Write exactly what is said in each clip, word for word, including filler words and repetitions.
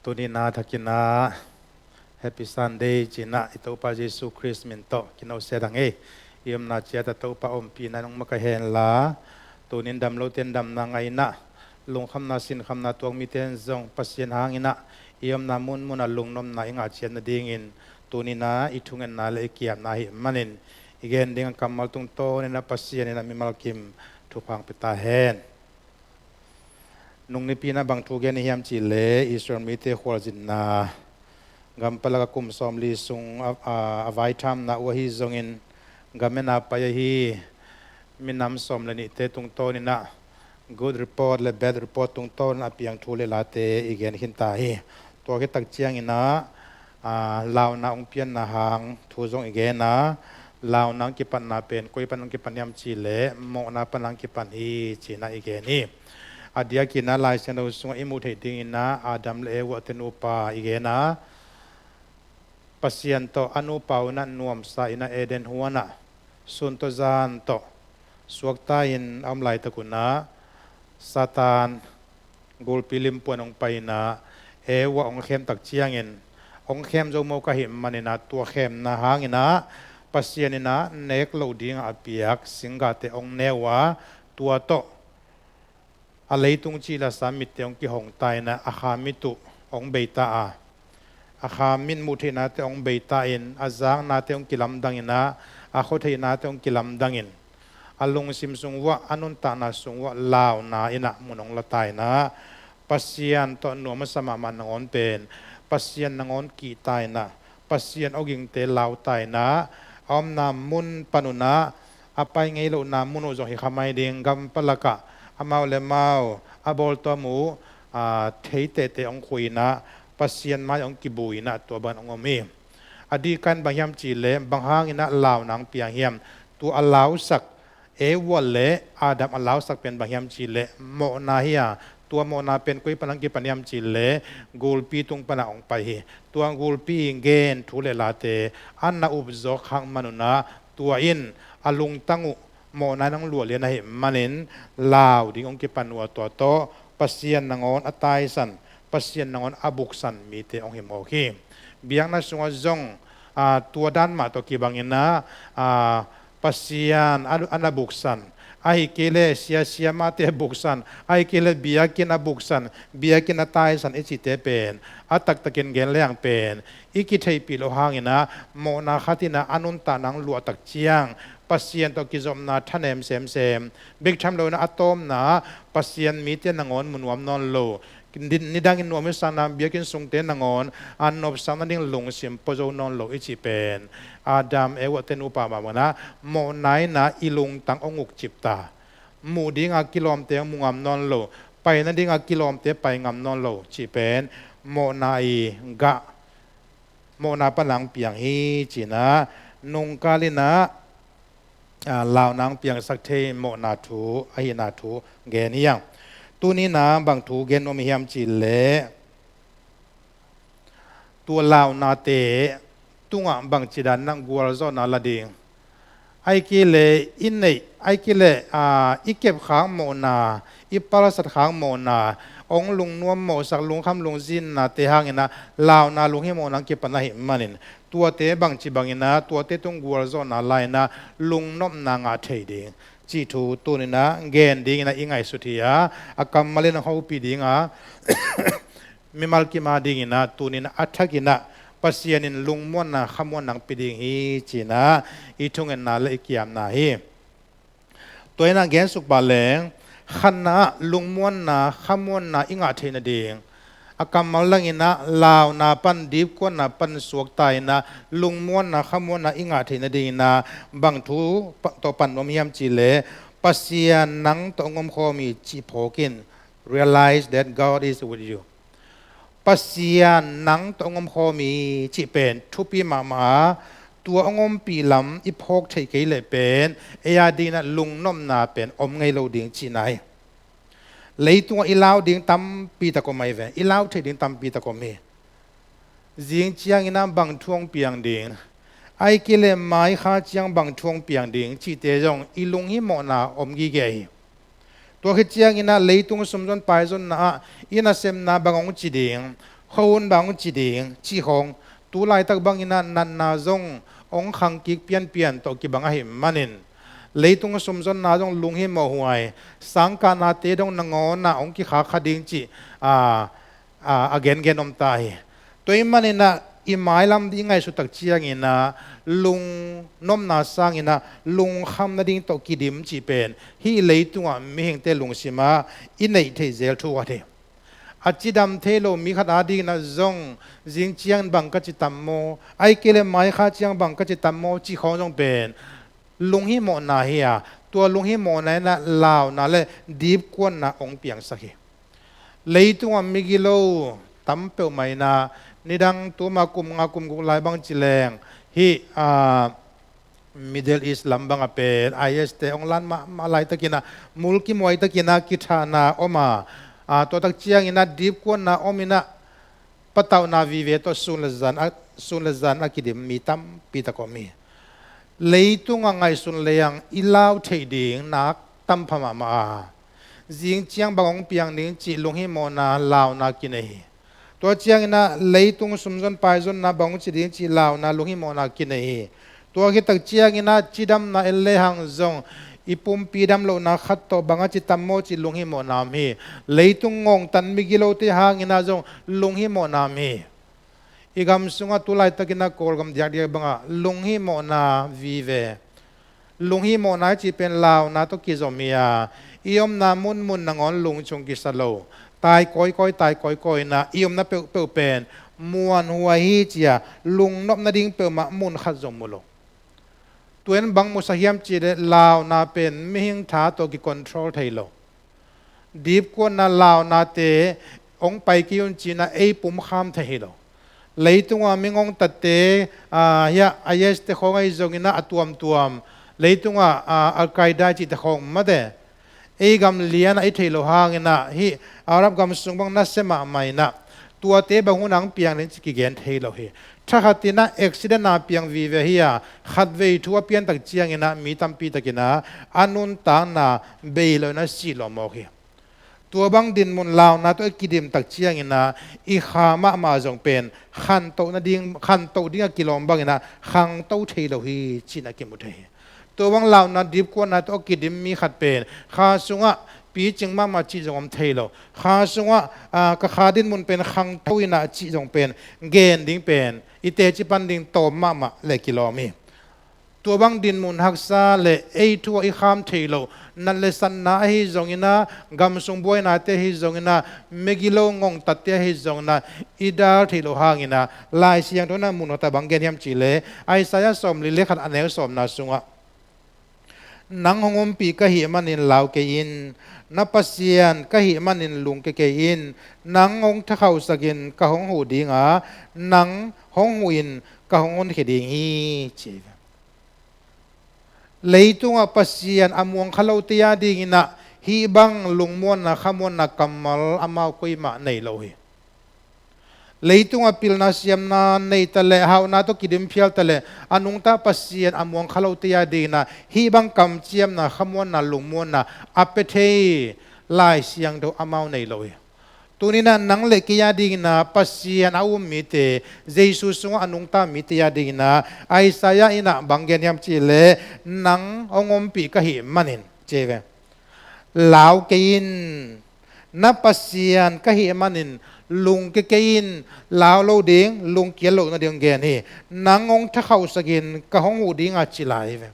Tuni-in a thakin a Happy Sunday ci-in a i Topa Jesu Khrist min tawh kinohsiat ing ei. I omna ciat a Topa ompihna in hong makaih hen la, tuni-in dam lote in damna ngah in a, lungkhamna sinkhamna tuak mite in zong Pasian hangin a i omna munmun a lungnopna i ngah ciat nadingin tuni-in a i thungetna le i kiamna ahih manin i gen ding a kammal tungtawnin a Pasian in a mimal kim thupha hong pia ta hen. Nung nipi-in a bang thu gen i hiam cih leh Israel mite khualzinna, gam palak a kum sawmli sung a, a, a vaithamna uh ahi zongin gam en a pai ahi minam sawm le nihte tungtawnin a good report le bad report tungtawnin a piang thu le late i gen khin ta hi. Tua khit tak ciangin a, a, launa hong pianna hang thu zong i gen a, launa hong kipatna pen koi pan hong kipan hiam cih leh mawhna pan hong kipan hi ci-in a i gen hi. A diakin a Lai Siangtho sungah i muh theih dingin a Adam le Eva te nupa i gen a, Pasian tawh a nupa uh in a nuamsa in a Eden huan ah sun tawh zan tawh suakta-in a om laitak un a Satan gulpi limpuan hong pai in a Eva hong khem tak ciangin hong khem zo mawk ahih manin a tua khemna hangin a Pasian in a nek loh ding a piak singgahte hong ne uh a, tua tawh a leitung cih lasa mitte hong kihong ta in a, a kha mit uh hong bei ta a, a kha mit muh theihnate hong bei ta in, a zaknate hong kilamdang in a, a khuatheihnate hong kilamdang in, a lungsim sung uah, a nuntakna sung uah launa in a mun hong la ta in a, Pasian tawh nuam a sa mahmah nangawn pen Pasian nangawn kih ta in a, Pasian awgingte lau ta in a, a omna mun pan un a, a pai ngei lohna mun uh zong hi kha mai ding, gam palak ah amau le mau a bawltuam uh, a, thei tehteh hong khui in a, Pasian mai hong kibui in a, tua bangin hong om hi. A dikan bang hiam cih leh bang hangin a launa hong piang hiam? Tua a lausak, Eva le Adam a lausak pen bang hiam cih leh mawhna hi a, tua mawhna pen koi pan hong kipan hiam cih leh gulpi tung pan a hong pai hi. Tua gulpi i gen thu le late a na up zawk hang man un a, tua in a lungtang uh mawhna in hong luah lian ahih manin lau ding hong kipan uh a, tua tawh Pasian nangawn a taisan, Pasian nangawn a buksan mite hong hi mawk hi. Biakna sungah zong, a, tua dan mah tawh kibangin a, a, Pasian a, a na buksan, ahih kei leh sia, siamahte a buksan, ahih kei leh biakinn a buksan, biakinn a taisan i cihte pen a taktakin gen leng pen i kitheihpih loh hangin a mawhna khat in a, a nuntakna hong luah tak ciang Pasian tawh kizopna thanem semsem, bek tham lo in a, a tawpna Pasian mite nangawn mu nuam nawn lo, ni, nidangin nuam i sakna biakinn sungte nangawn a nopsakna ding lungsim pua zo nawn lo i cih pen Adam Eva te nupa mah bangin a mawhna in a i lungtang hong ukcip ta. Muh ding a kilawmte hong mu ngam nawn lo, pai nading a kilawmte pai ngam nawn lo cih pen mawhna i gah, mawhna pan a hong piang hi ci-in a, nungkal in a, a, launa hong piangsak thei mawhna thu ahihna thu gen hi hang. Tuni-in a bang thu gen nuam i hiam cih leh tua launate tungah bangci dan in a gualzawhna la ding, ahih kei leh i neih, ahih kei leh, a, i kep khak mawhna, i palsat khak mawhna, hong lungnuam mawhsak, lungkham lungzinnate hangin a launa lunghimawhna hong kipan ahih manin tuate bangci bangin a tuate tung gualzawhna la in a lungnopna ngah thei ding cih thu tuni-in a gen dingin a i ngaihsut hi a, a kammal in a hong hopih ding a, mimal kim a dingin a tuni-in a thakin a Pasian in lungmuanna khamuanna hong pia ding hi ci-in a i thungetna le i kiamna hi. Tua in a gen suk pah leng, khatna ah lungmuanna khamuanna i ngah theih nading, a kammal langin a launa pan, dipkuatna pan suakta in a lungmuanna khamuanna i ngah theih nadingin a bang thu pa, tawh pan nuam hiam cih leh Pasian nang tawh hong omkhawm hi cih phawk in, realize that God is with you. Pasian nang tawh hong omkhawm hi cih pen thupi mahmah a, tua hong ompih lam i phawk theih kei leh pen ei a dingin a lungnopna pen om ngei lo ding cihna hi. Leitungah i lau ding tampi tak om ahi ve, i lau theih ding tampi tak om hi. Zing ciangin a bang thu hong piang ding, ahih kei leh mai kha ciang bang thu hong piang ding cihte zong i lunghimawhna om gige hi. Tua khit ciangin a leitung sumzon paizonna ah i nasemna bang hong ci ding, Khuahun bang hong ci ding cih khawng, tu laitak bangin ah natna zong hong khangkik pianpian tawh kibang ahih manin, leitung sumzonna zong lunghimawh huai, sangkahnate dong nangawn ah hong kikhakha ding cih, a, a, a gengen om ta hi. Tua ahih manin ah i mailam i ngaihsut tak ciangin ah lungnopna sangin ah lungkham nading tawh kidim cih pen hih leitungah mihingte lungsim ah i neih theih zel thu khat hi. A cidam thei lo mi khat adingin ah zong, zing ciang bang ka ci tam maw, ahih kei leh mai kha ciang bang ka ci tam maw cih khawng zong pen lunghimawhna hi a, tua lunghimawhna in ah launa le dipkuatna hong piangsak hi. Leitungah migilo tam peuhmah in ah, nidang tuma kum nga kum guk lai bang ci leng, hih, a, Middle East lam bangah pen I S te hong lan mahmah laitakin ah, mulkimhuaitakin ah kithahna om a, a, tua tak ciangin ah dipkuatna om in ah, patauhna vive tawh sun le zan a, sun le zan a kidim mi tampi tak om hi. Leitungah ngaihsun lehang i lau theih ding nak tam pha mahmah a, zing ciang bang hong piang ding cih lunghimawhna launa kinei hi. Tua ciangin ah leitung sumzon paizonna bang hong ci ding cih launa lunghimawhna kinei hi. Tua khit tak ciangin ah cidamna en lehang zong i pumpi dam lohna khat tawh bang a ci tam maw cih lunghimawhna om hi. Leitung ngongtat migilote hangin ah zong lunghimawhna om hi. I gam sungah tu laitakin ah Kawlgam diakdiak bangah lunghimawhna vive. Lunghimawhna i cih pen launa tawh kizom hi a, i omna munmun nangawn lungchung kisa lo, tai kawikawi, tai kawikawi in ah i omna peuhpeuh pen muanhuai hi ci a, lungnop nading peuhmah mun khat zong mu lo. Tua in bang musak hiam cih leh launa pen mihing tha tawh kicontrol thei lo. Dipkuatna launate hong pai kei un ci-in ah ei pumkham thei hi lo. Leitungah mi ngongtatte, a, hiah I S te khawng ahi zongin ah a tuamtuam, leitungah, a, Al-Qaeda cihte khawng mate, ei gam lianah i theih loh hangin ah hih Arab gam sung bang nasia mahmah in ah, tuate bang hunah hong piang ding cih kigen thei lo hi. Thakhat in ah accident a piang vive hi a, khatvei thu a pian tak ciangin ah mi tampi takin ah a nuntakna bei lo in ah sih lawh mawk hi. Tua bang dinmun launa tawh i kidim tak ciangin ah i kha mahmah zong pen khantoh nading, khantoh ding a kilawm bangin ah khangto thei lo hi cih in ah kimu thei hi. Tua bang launa dipkuatna tawh a kidim mi khat pen kha sungah picing mahmah cih zong om thei lo. Kha sungah, a, ka kha dinmun pen khangto in ah cih zong pen gen ding pen i teci pan ding tawm mahmah le kilawm hi. Tua bang dinmun haksa le ei thu ah i kham thei lo, nat le satna ahi zongin ah, gam sung buainate ahi zongin ah, megilo ngongtatte ahi zongin ah, i dal theih loh hangin ah, Lai Siangtho in ah mun khat ah bang gen hiam cih leh, Isaiah sawmli le khat a neu sawmna sungah, nang hong ompih ka hih manin lau kei in, na Pasian ka hih manin lungkia kei in, nang hong thakhauhsak in ka hong huh ding a, nang hong huh in ka hong honkhia ding hi, ci hi. Leitungah Pasian a muang kha lote a dingin ah hih bang lungmuanna, khamuanna kammal amau kuamah nei lo hi. Leitungah pilna siamna nei ta leh, hauhna tawh kidim phial ta leh, a nungta Pasian a muang kha lote a dingin ah hih bang kamciamna, khamuanna, lungmuanna a pia thei Lai Siangtho amau nei lo hi. Tuni-in ah nang le kei a dingin ah Pasian a um mite, Jesu sungah a nungta mite a dingin ah Isaiah in ah bang gen hiam cih leh, nang hong ompih ka hih manin, ci hi ve. Lau kei in, na Pasian ka hih manin lungkia kei in, lau loh ding, lungkiat loh nading gen hi. Nang hong thakhauhsak in ka hong huh ding a ci lai hi ve.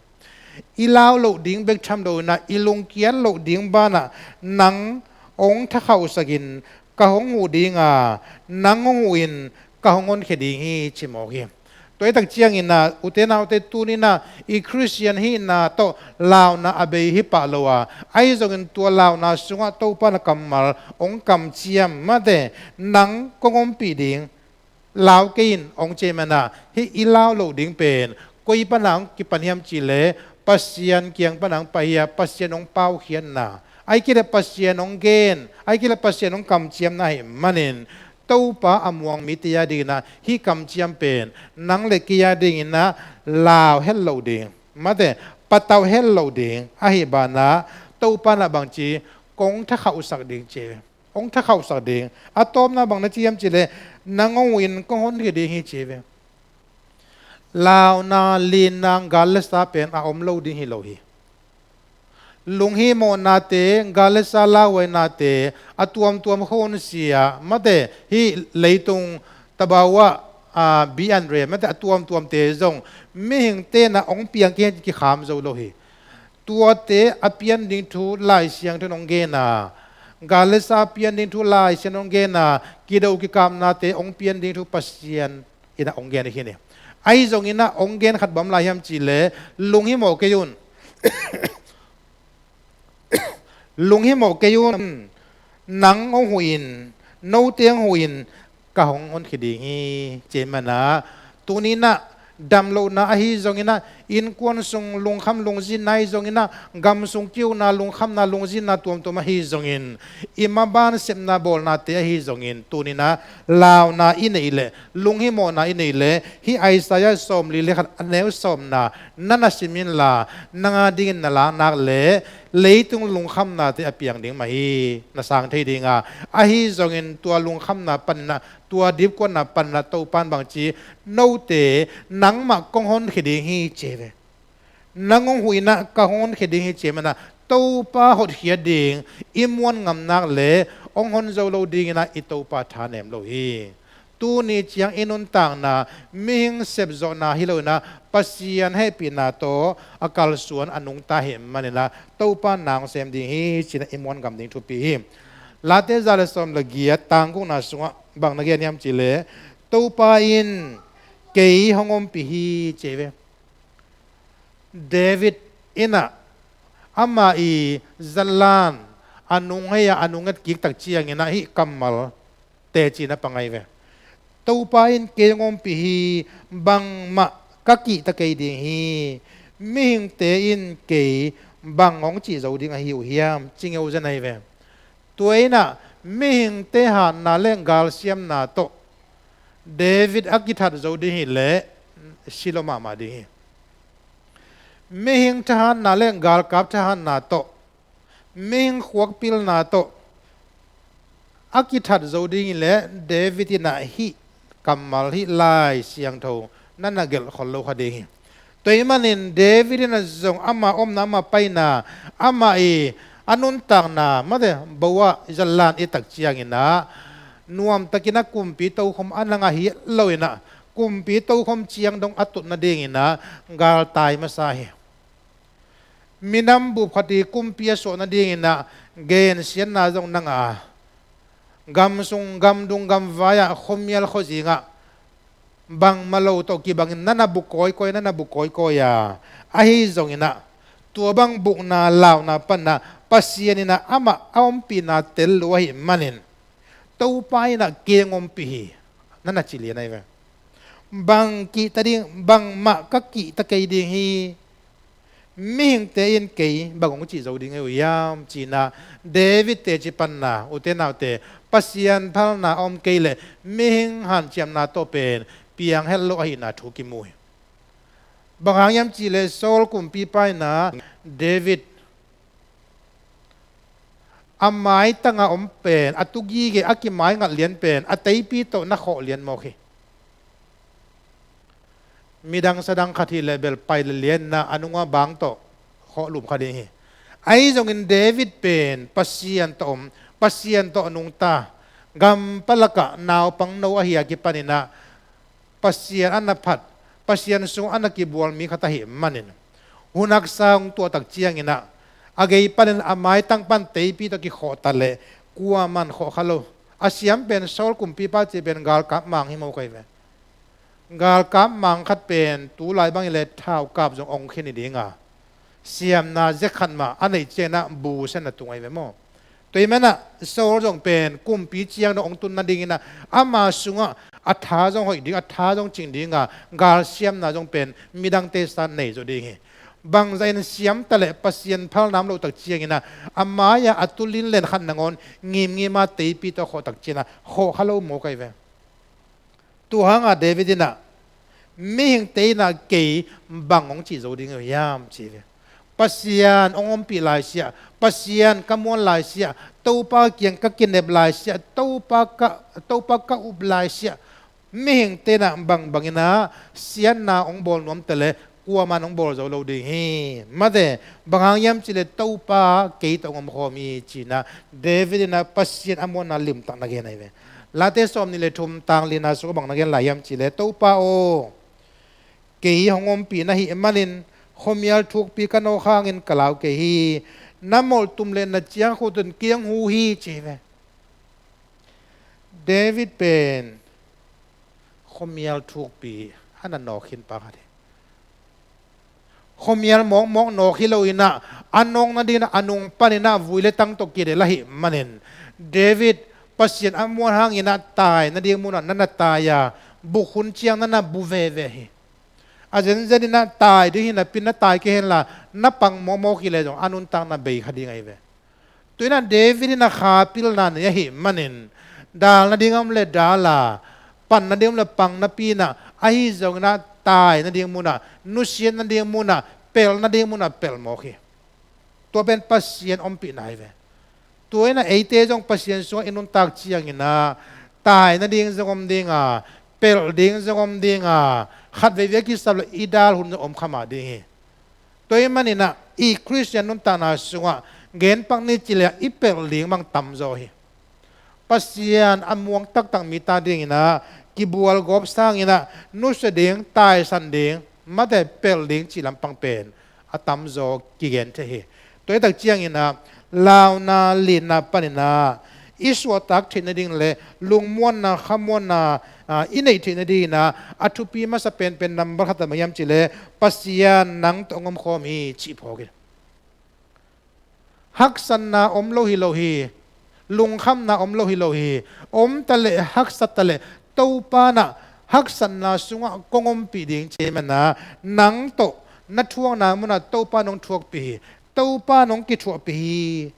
I lau loh ding bek tham loin ah, i lungkiat loh ding banah, nang hong thakhauhsak in ka hong huh ding a, nang hong huh in ka hong honkhia ding hi, ci mawk hi. Tua hi tak ciangin ah, ute naute, tuni-in ah i Khristian hihna tawh launa a bei hi pah lo a, ahi zongin tua launa sungah Topa in ah kammal hong kamciam, mate, nang kong ompih ding, lau kei in, hong ci ahih manin ah, hih i lau loh ding pen koi panah hong kipan hiam cih leh, Pasian kiang panah hong pai hi a, Pasian hong paukhiatna, ahih kei leh Pasian hong gen, ahih kei leh Pasian hong kamciamna ahih manin, Topa a muang mite a dingin ah hih kamciam pen nang le kei a dingin ah lau het loh ding, mate, patauh het loh ding ahih banah, Topa in ah bangci, kong thakhauhsak ding, ci hi. hong thakhauhsak ding. A tawpna bang na ci hiam cih leh, nang hong huh in kong honkhia ding hi ci hi ve. Launa, linna, gal le sa pen a om lo ding hi lo hi. Lunghimawhnate, gal le sa lauhuainate, a tuamtuam khawng sia, mate, hih leitung tabawa, a, bi an re, mate, a tuamtuamte zong mihingte na hong piang kei kikham zo lo hi. Tuate a pian ding thu Lai Siangtho in hong gen a, gal le sa a pian ding thu Lai Siangtho in hong gen a, kido kikapnate hong pian ding thu Pasian in a hong gen hi ni. Ahi zongin a hong gen khat bang lai hiam cih leh, lunghimawh kei un. Lunghimawh kei un. Nang hong huh in, note hong huh in, ka hong honkhia ding hi ci ahih manin a, tuni in a damlohna ahi zongin a, innkuan sung lungkham lungzinna ahi zongin a, gam sung ki-ukna lungkhamna lungzinna tuamtuam ahi zongin, i maban sepna bawlnate ahi zongin, tuni in a launa i neih leh, lunghimawhna i neih leh, hih Isaiah sawmli le khat a neu sawmna na na sim inla, nang a dingin na lak nak leh leitung lungkhamnate a piang ding mah hi, na sang thei ding a. Ahi zongin tua lungkhamna panin a, tua dipkuatna panin a Topa'n bangci, note nangmah kong honkhia ding hi ci hi ve. Nang hong huh in a ka hong honkhia ding hi ci ahih manin a, Topa hotkhiat ding i muan ngam nak leh hong hon zo lo dingin a i Topa thanem lo hi. Tuni ciang i nuntakna mihing sepzawhna hi lo in a, Pasian hehpihna tawh a kalsuan a nungta ahih manin a, Topa na hong sem ding hi ci-in a i muan ngam ding thupi hi. Late za le sawm le giat, tang gukna sungah bang na gen hiam cih leh, Topa in kei hong ompih hi ci hi ve. David in a, amah i zatlan a nung hei a, a nung et kik tak ciangin a hih kammal teci na pang ahi ve. Topa in kei hong ompih hi, bangmah ka kihta kei ding hi. Mihingte in kei bang hong cih zo ding ahi uh hiam, ci ngeu zen ahi ve. Tua in a, mihingte hatna le galsiamna tawh David a kithat zo ding hi leh, si lo mahmah ding hi. Mihing thahatna le galkap thahatna tawh, mihing khuakpilna tawh a kithat zo ding hi leh, David in a hih kammal, hih Lai Siangtho na na gelh khol lo kha ding hi. Tua ahih manin David in a zong ama omna, ama paina, ama i a nuntakna, mate, bo ah zatlan i tak ciangin a, nuamtakin a kumpi tokhom a na ngah hi lo in a, kumpi tokhom ciang dong a tut nadingin a galtai masa hi. Minam bup khat i kumpi a suah nadingin a gensiatna zong na ngah a, gam sung, gam dung, gam vai ah, khuamial khuazing ah, bangmah lo tawh kibangin na na bu kawikawi, na na bu kawikawi a, ahi zongin a, tua bang bukna, launa panin a, Pasian in a amah a ompihna tel lo ahih manin, Topa in a kei hong ompih hi, na na ci lian ahi ve. Bang kihta ding, bangmah ka kihta kei ding hi. Mihingte in kei bang hong cih zo ding uh hiam, ci-in a David teci panna, ute naute, Pasian phalna a om kei leh mihing hanciamna tawh pen piang het lo ahihna thu kimu hi. Bang hang hiam cih leh Saul kumpipa in a David a maitang a om pen, a tugige, a kimaingat lian pen a teipi tawh na khawh lian mawk hi. Midang sadang khat hi leh bel pai le lian in a, a nung a bang tawh khawh lum kha ding hi. Ahi zongin David pen Pasian tawh om, Pasian tawh a nungta, gam palak ah naupangno ahi a kipanin a, Pasian a na phat, Pasian sung a na kibual mi khat ahih manin, hun haksa hong tuah tak ciangin a, a gei panin a maitang pan teipi tawh kikhawh ta leh kuaman khawh kha lo. A siam pen Saul kumpipa cih pen galkap mang hi mawk ahi ve. Galkap mang khat pen tu lai bang hi leh thaukap zong ong khin hi ding a, siamna zia khat mah a neih ciangin a bu sen a tung ahi ve maw. Tua ahih manin a Saul zong pen kumpi ciang dong ong tun nadingin a, ama sungah a tha zong hoih ding, a tha zong cing ding a, galsiamna zong pen midangte sangin nei zaw ding hi. Bangzah in siam ta leh Pasian phalna om lo tak ciangin a, a mai-ah a tulin len khat nangawn ngimngim a teipi tawh khawh tak ciangin a, khawh kha lo mawk ahi ve. Tua hangah David in a, mihingte in a kei bang hong cih zo ding uh hiam, ci hi ve. Pasian hong ompih laisiah, Pasian ka muan laisiah, Topa kiang ka kinep laisiah, Topa ka, Topa ka up laisiah, mihingte inah bangbang inah siatna hong bawl nuam ta leh kuaman hong bawl zo lo ding hi. Mate, bang hang hiam cih leh Topa kei tawh hong omkhawm hi ci-inah David inah Pasian a muanna limtak na gen ahi ve. Late sawmnih le thum tang lina sungah bang na gen lai hiam cih leh, Topa aw, kei hong ompih na hih manin khuamial thukpi ka nawk hangin ka lau kei hi. Na molhtum le na ciangkhut in kei hong hu hi ci hi ve. David pen khuamial thukpi a na nawk khin pa khat hi. Khuamial mawkmawk nawk hi lo inah a nawk nading inah a nung pan inah vui le tang tawh kidelh ahih manin David Pasian a muan hang inah tai nading munah na na tai a, bu khun ciang na na bu veve hi. A zenzen inah tai ding hi napi in na tai kei henla na pang mawkmawk hi leh zong a nuntakna bei kha ding ahi ve. Tu inah David inah kha pilna nei ahih manin dal nading a om le dal a, pan nading a om le pang napi inah ahi zong inah tai nading munah, nusiat nading munah, pelh nading munah pelh mawk hi. Tua pen Pasian ompihna ahi ve. Tua inah eite zong Pasian sungah i nuntak ciang inah tai nading zong om ding a, pelh ding zong om ding a, khat veivei a kisap le i dal hun zong om kha mah ding hi. Tua ahih manin ah i Khristian nuntakna sungah genpak ni ci leh i pelh ding bang tamzaw hi. Pasian a muang taktak mi ta ding inah kibual gawp sang inah nusia ding, taisan ding, mate pelh ding cih lampang pen a tamzaw kigen thei hi. Tua hi tak ciang inah launa litna pan inah i suahtak theih nading le lungmuanna, khamuanna, ah, i neih theih nading inah a thupi masa penpen nambat khat ah bang hiam cih leh Pasian nang tawh hong omkhawm hi cih phawk hi. Haksatna om lo hi lo hi. Lungkhamna om lo hi lo hi. Om ta leh haksa ta leh Topa inah haksatna sungah kong ompih ding ci ahih manin ah nang tawh na thuakna munah Topa in hong thuakpih hi. Topa in hong kithuahpih hi.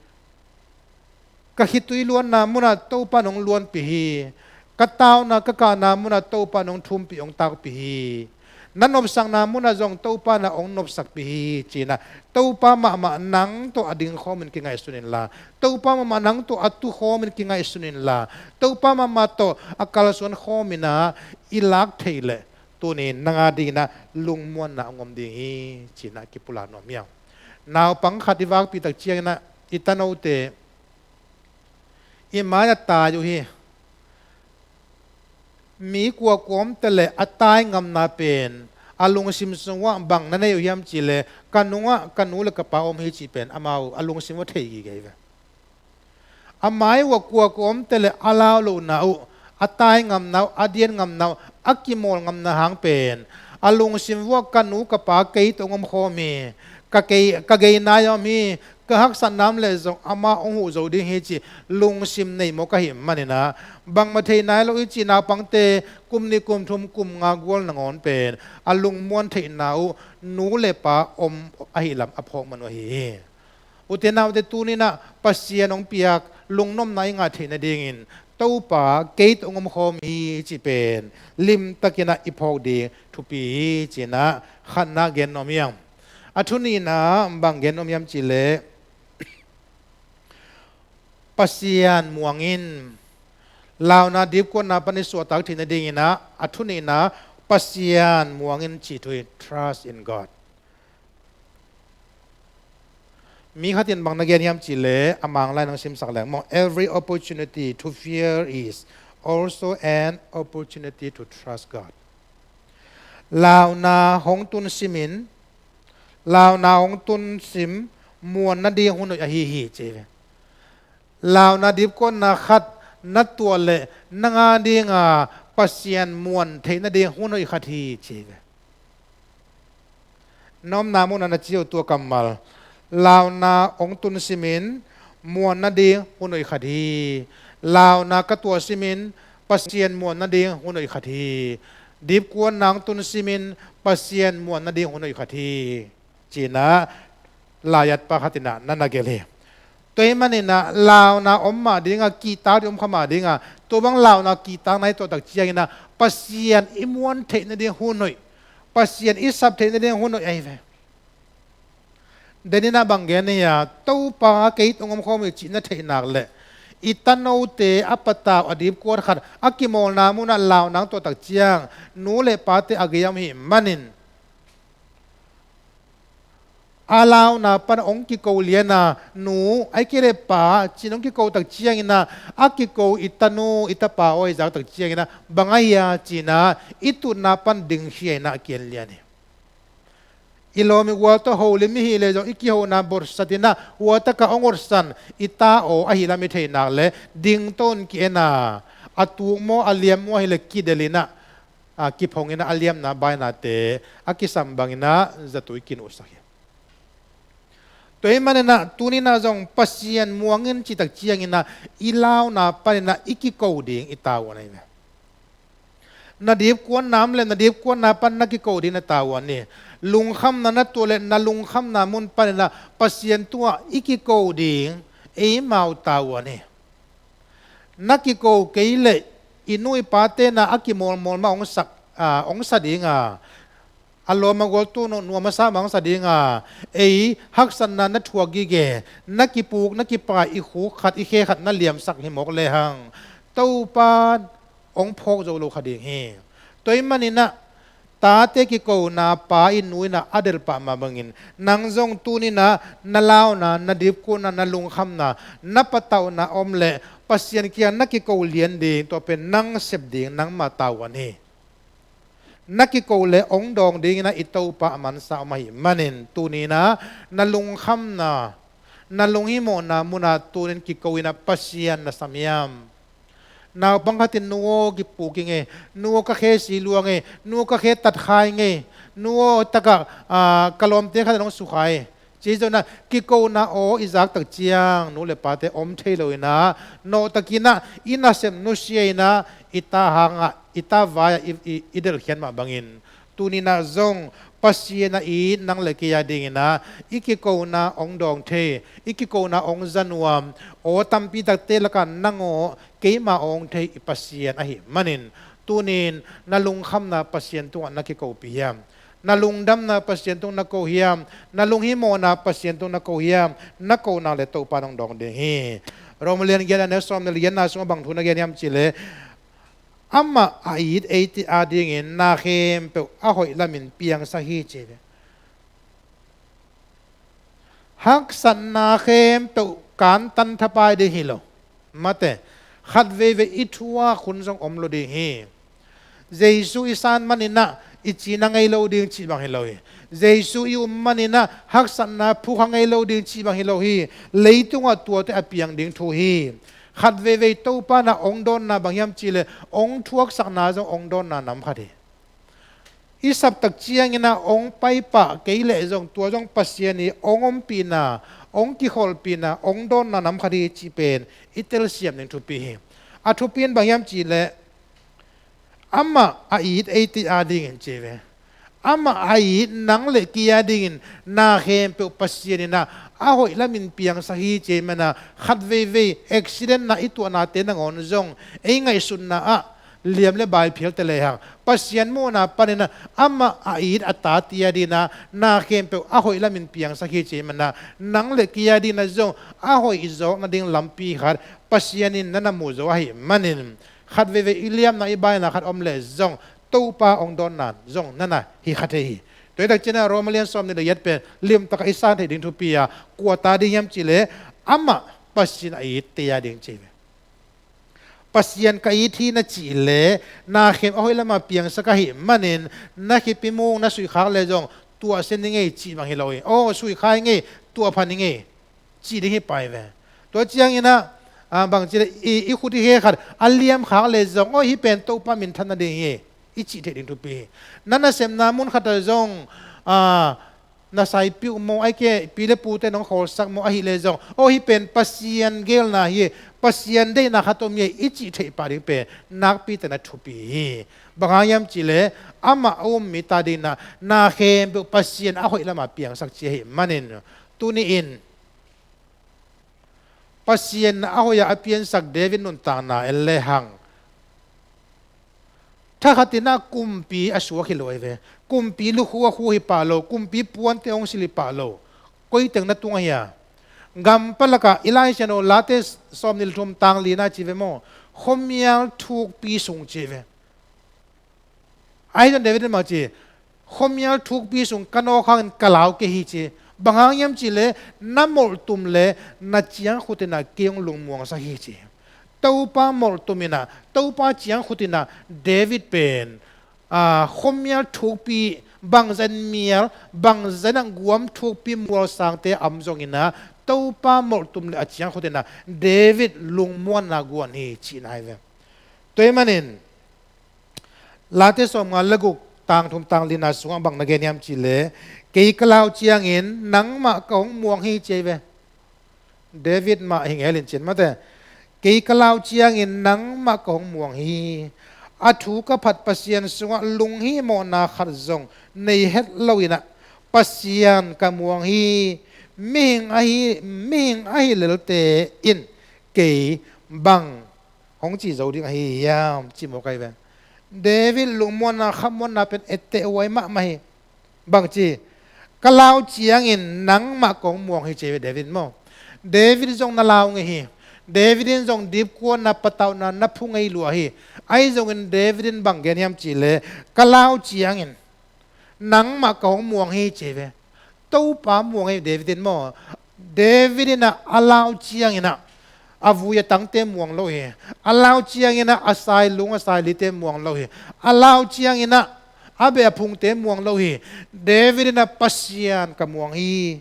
Ka khitui luanna munah Topa in hong luanpih hi. Ka tauna ka kahna munah Topa in hong thumpih, hong takpih hi. Na nopsakna munah zong Topa in ah hong nopsakpih hi ci-in ah Topa mahmah nang tawh a dingkhawmin kingaihsun inla, Topa mahmah nang tawh a tukhawmin kingaihsun inla, Topa mahmah tawh a kalsuan khawmin ah i lak theih leh tuni nang a dingin ah lungmuanna hong om ding hi ci-in ah kipulak nuam hi hang. Naupang khat i vakpih tak ciangin ah i tanote i mai-ah tai uh hi. Mi kuakua om ta leh a tai ngamna pen a lungsim sungah bang na nei uh hiam cih leh ka nungah ka nu le ka pa om hi cih pen amau a lungsim uh a thei gige hi ve. A mai uh ah kuakua om ta leh a lau lohna uh, a tai ngamna uh, a dian ngamna uh, a kimawl ngamna hang pen a lungsim uh ah ka nu ka pa kei tawh hong omkhawm hi, ka kei, ka gei nai a om hi, ka haksatna om leh zong amah hong huh zo ding hi cih lungsim nei mawk ahih manin ah bangmah thei nai lo hi cih naupangte kum nih, kum thum, kum nga gual nangawn pen a lungmuan theihna uh nu le pa om ahih lam a phawk man uh ahi hi. Ute naute, tuni-in ah Pasian hong piak lungnopna i ngah theih nadingin Topa kei tawh hong omkhawm hi cih pen limtakin ah i phawk ding thupi hi ci-in ah khatna gen nuam hi hang. A thu nihna bang gen nuam hiam cih leh Pasian muang in. Launa dipkuatna pan i suahtak theih nadingin ah a thu nihna Pasian muang in cih thu hi, trust in God. Mi khat in bang na gen hiam cih leh a Mang lai-in hong simsak leng maw, every opportunity to fear is also an opportunity to trust God. Launa hong tun simin, launa hong tun sim muan nading hun hoih ahi hi ci hi ve. Launa dipkuatna khat na tuah leh nang a dinga Pasian muan theih nading hun hoih khat hi ci hi ve. Na omna munah na ci uh tua kammal. Launa hong tun simin muan nading hun hoih khat hi. Launa ka tuah simin Pasian muan nading hun hoih khat hi. Dipkuatna hong tun simin Pasian muan nading hun hoih khat hi. Ci-in ah lai-atpa khat in ah na na gelh hi. Tua ahih manin ah launa om mah ding a, kihtak ding om kha mah ding a, tua bang launa kihtakna i tuah tak ciangin ah Pasian i muan theih nading hun hoih, Pasian i sap theih nading hun hoih ahi ve. Deninah bang gen hia, Topa kei hong omkhawm hi cih na theih nak leh i tanote a patau a dipkuat khat a kimawlna munah launa hong tuahtak ciang nu le pate a gei om hi manin a launa pan hong kiko liana nu ai kei le pa cin hong kikotak cianginah a kiko i tanu i tapa aw i zaktak cianginah bang a hia cinah i tutna pan dingkhia inah kian lian hi. I lawm i gual tawh holim i hih leh zong i kihona botsatinah huatakah hong otsan i ta aw ahi lam i theihnak le dington ki-ena a tuk maw a liam maw ahileh kidelinah a, kiphonginah a liamna bainate a kisam banginah zatui kinuhsak hi. Tua ahih maninah tuninah zong Pasian muangin cihtak cianginah i launa paninah i kiko ding i tavuan ahi ve. Na dipkuatna om le na dipkuatna pan na kiko ding na tavuan hi. Lungkhamna na tuah le na lungkhamna mun paninah Pasian tungah i kiko ding eimau tavuan hi. Na kiko kei leh i nu i pa tenah a kimawlmawl mah hong sak, a, hong sa dinga a lawm a gual tu nuam a sa mah hong sa dinga ei haksatna na thuak gige na kipuk na kipai i khuk khat i khe khat na liamsak hi mawk lehang Topa hong phawk zo lo kha ding hi. Tua ahih maninah tate kikona pa in nu inah a delh pah mah bangin nang zong tuninah na launa na dipkuatna na lungkhamna na patauhna om le Pasian kiang na kiko lian ding tua pen nang sep ding nangmah tavuan hi. Na kiko le hong dawng dinginah i Topa a mansa om ahih manin tuninah na lungkhamna na lunghimawhna munah tunin kiko inah Pasian na sam hiam? Naupang khatin nu aw kipuk i ngei, nu aw ka khe si lua ngei, nu aw ka khe tatkhai ngei, nu aw takah, a, ka lawmte khatin hong sukhai ci zonah kikona aw i zaktak ciang nu le pate om thei loinah nawhtakinah i nasep nusia inah i ta hangah i ta vai-ah i, i, i delhkhiat mah bangin tuninah zong Pasian a it nang le kei a dinginah i kikona hong dawng thei i kikona hong za nuam aw tampi takte lakah nang aw keima hong thei i Pasian ahih manin tunin na lungkhamna Pasian tungah na kikopih hiam? Na lungdamna Pasian tung na ko hiam? Na lunghimawhna Pasian tung na ko hiam? Na ko nak le Topa nong dawng ding hi. Roma lian giat a neu sawm le giatna sungah bang thu na gen hiam cihleh amah a it eite adingin na khempeuh a hoih lamin piangsak hi ci ve. Haksatna khempeuh kantan thapai ding hi lo. Mate, khat veivei i thuak hun zong om lo ding hi. Jesu i san maninah i cina ngei lo ding cih bang hi lo hi. Jesu i um maninah haksatna phukha ngei lo ding cih bang hi lo hi. Leitungah tuate a piang ding thu hi. Khat veivei Topa na hong dawnna bang hiam cihleh hong thuaksakna zong hong dawnna nam khat hi. I saptak cianginah hong paipah kei leh zong tua zong Pasian i hong ompihna hong kikholhpihna hong dawnna nam khat hi cih pen i telsiam ding thupi hi. A thupi in bang hiam cihleh amah a it eite adingin ci ve. Amah a it nang le kei adingin na khempeuh Pasian inah a hoih lamin piangsak hi ci manah khat veivei accident na i tuahnate nangawn zong ei ngaihsutna ah liam le bai phial te lehang Pasian muhna paninah amah a it a tate adinah na khempeuh a hoih lamin piangsak hi ci manah nang le kei adinah zong a hoih i zawk nading lampi khat Pasian in na na mu zo ahih manin khat veivei i liamna i baina khat om leh zong Topa hong dawnna zong na na hi kha thei hi. Tua hi tak cianah Roma lian sawm nih le giat pen limtakah i san theih ding thupi a kua ta ding hiam cihleh amah Pasian a itte ading ci ve. Pasian ka it hi na cih leh na khem a hoih lamah piangsak ahih manin na khipi mung na suihkhak leh zong tuahsia ni ngei cih bang hi lo hi. Aw suihkhai ngei tuahpha ni ngei cih ding hi pai ve. Tua cianginah a, bang ci le i, i khut i khe khat a liamkhak leh zong aw hih pen Topa minthan nading hi i cih theih ding thupi hi. Na nasepna mun khatah zong a, na saipi uh maw ai kei pi le pute nong khawlsak maw ahih leh zong aw hih pen Pasian geelna hi Pasian deihna khat om hi i cih theih pah ding pen nakpi tena thupi hi. Bang hang hiam cihleh amah a um mi ta dinah na khempeuh Pasian a hoih lamah piangsak ci ahih manin tuni in Pasian a hoih a a piansak David nuntakna en lehang thakhatinah kumpi a suak hi lo ahi ve. Kumpi lukhu a khu hi pah lo kumpi puante hong sil hi pah lo. Koi teng na tung ahi a? Gam palakah i Lai Siangtho Late sawmnih le thum tang lina ci ve maw? Khuamial thukpi sung ci ve. Ahi zong David in bang ci? Khuamial thukpi sung ka nawk hangin ka lau kei hi ci. Bang hang hiam cihleh na molhtum le na ciangkhut inah kei hong lungmuangsak hi ci. Topa molhtum inah, Topa ciangkhut inah David pen, aa, khuamial thukpi, bangzah in mial, bangzah inah guam thukpi mualsangte a om zong inah Topa molhtum le a ciangkhut inah David lungmuanna guan hi cihna hi ve. Tua ahih manin Late sawmnga le guk tang thum tang lina sungah bang na gen hiam cihleh, kei ka lau ciangin nangmah ka hong muang hi ci hi ve. David mah hi ngelin cin mate. Kei ka lau ciangin nangmah ka hong muang hi. A thu ka phat Pasian sungah lunghimawhna khat zong nei het lo inah Pasian ka muang hi. Mihing ahi, mihing ahi lelte in kei bang hong ci zo ding ahi hiam ci mawk ahi ve. David lungmuanna, khamuanna pen etteh huai mahmah hi. Bang ci? Ka lau ciangin nangmah kong muang hi ci ve David maw? David zong na lau ngei hi. David in zong dipkuana patauhna na phu ngei lua hi. Ahi zongin David in bang gen hiam cihleh, ka lau ciangin nangmah ka hong muang hi ci ve. Topa muang hi David in maw? David inah a lau cianginah a vui a tangte muang lo hi. A lau cianginah a sailung a sailite muang lo hi. A lau cianginah a beh a phungte muang lo hi. David inah Pasian ka muang hi.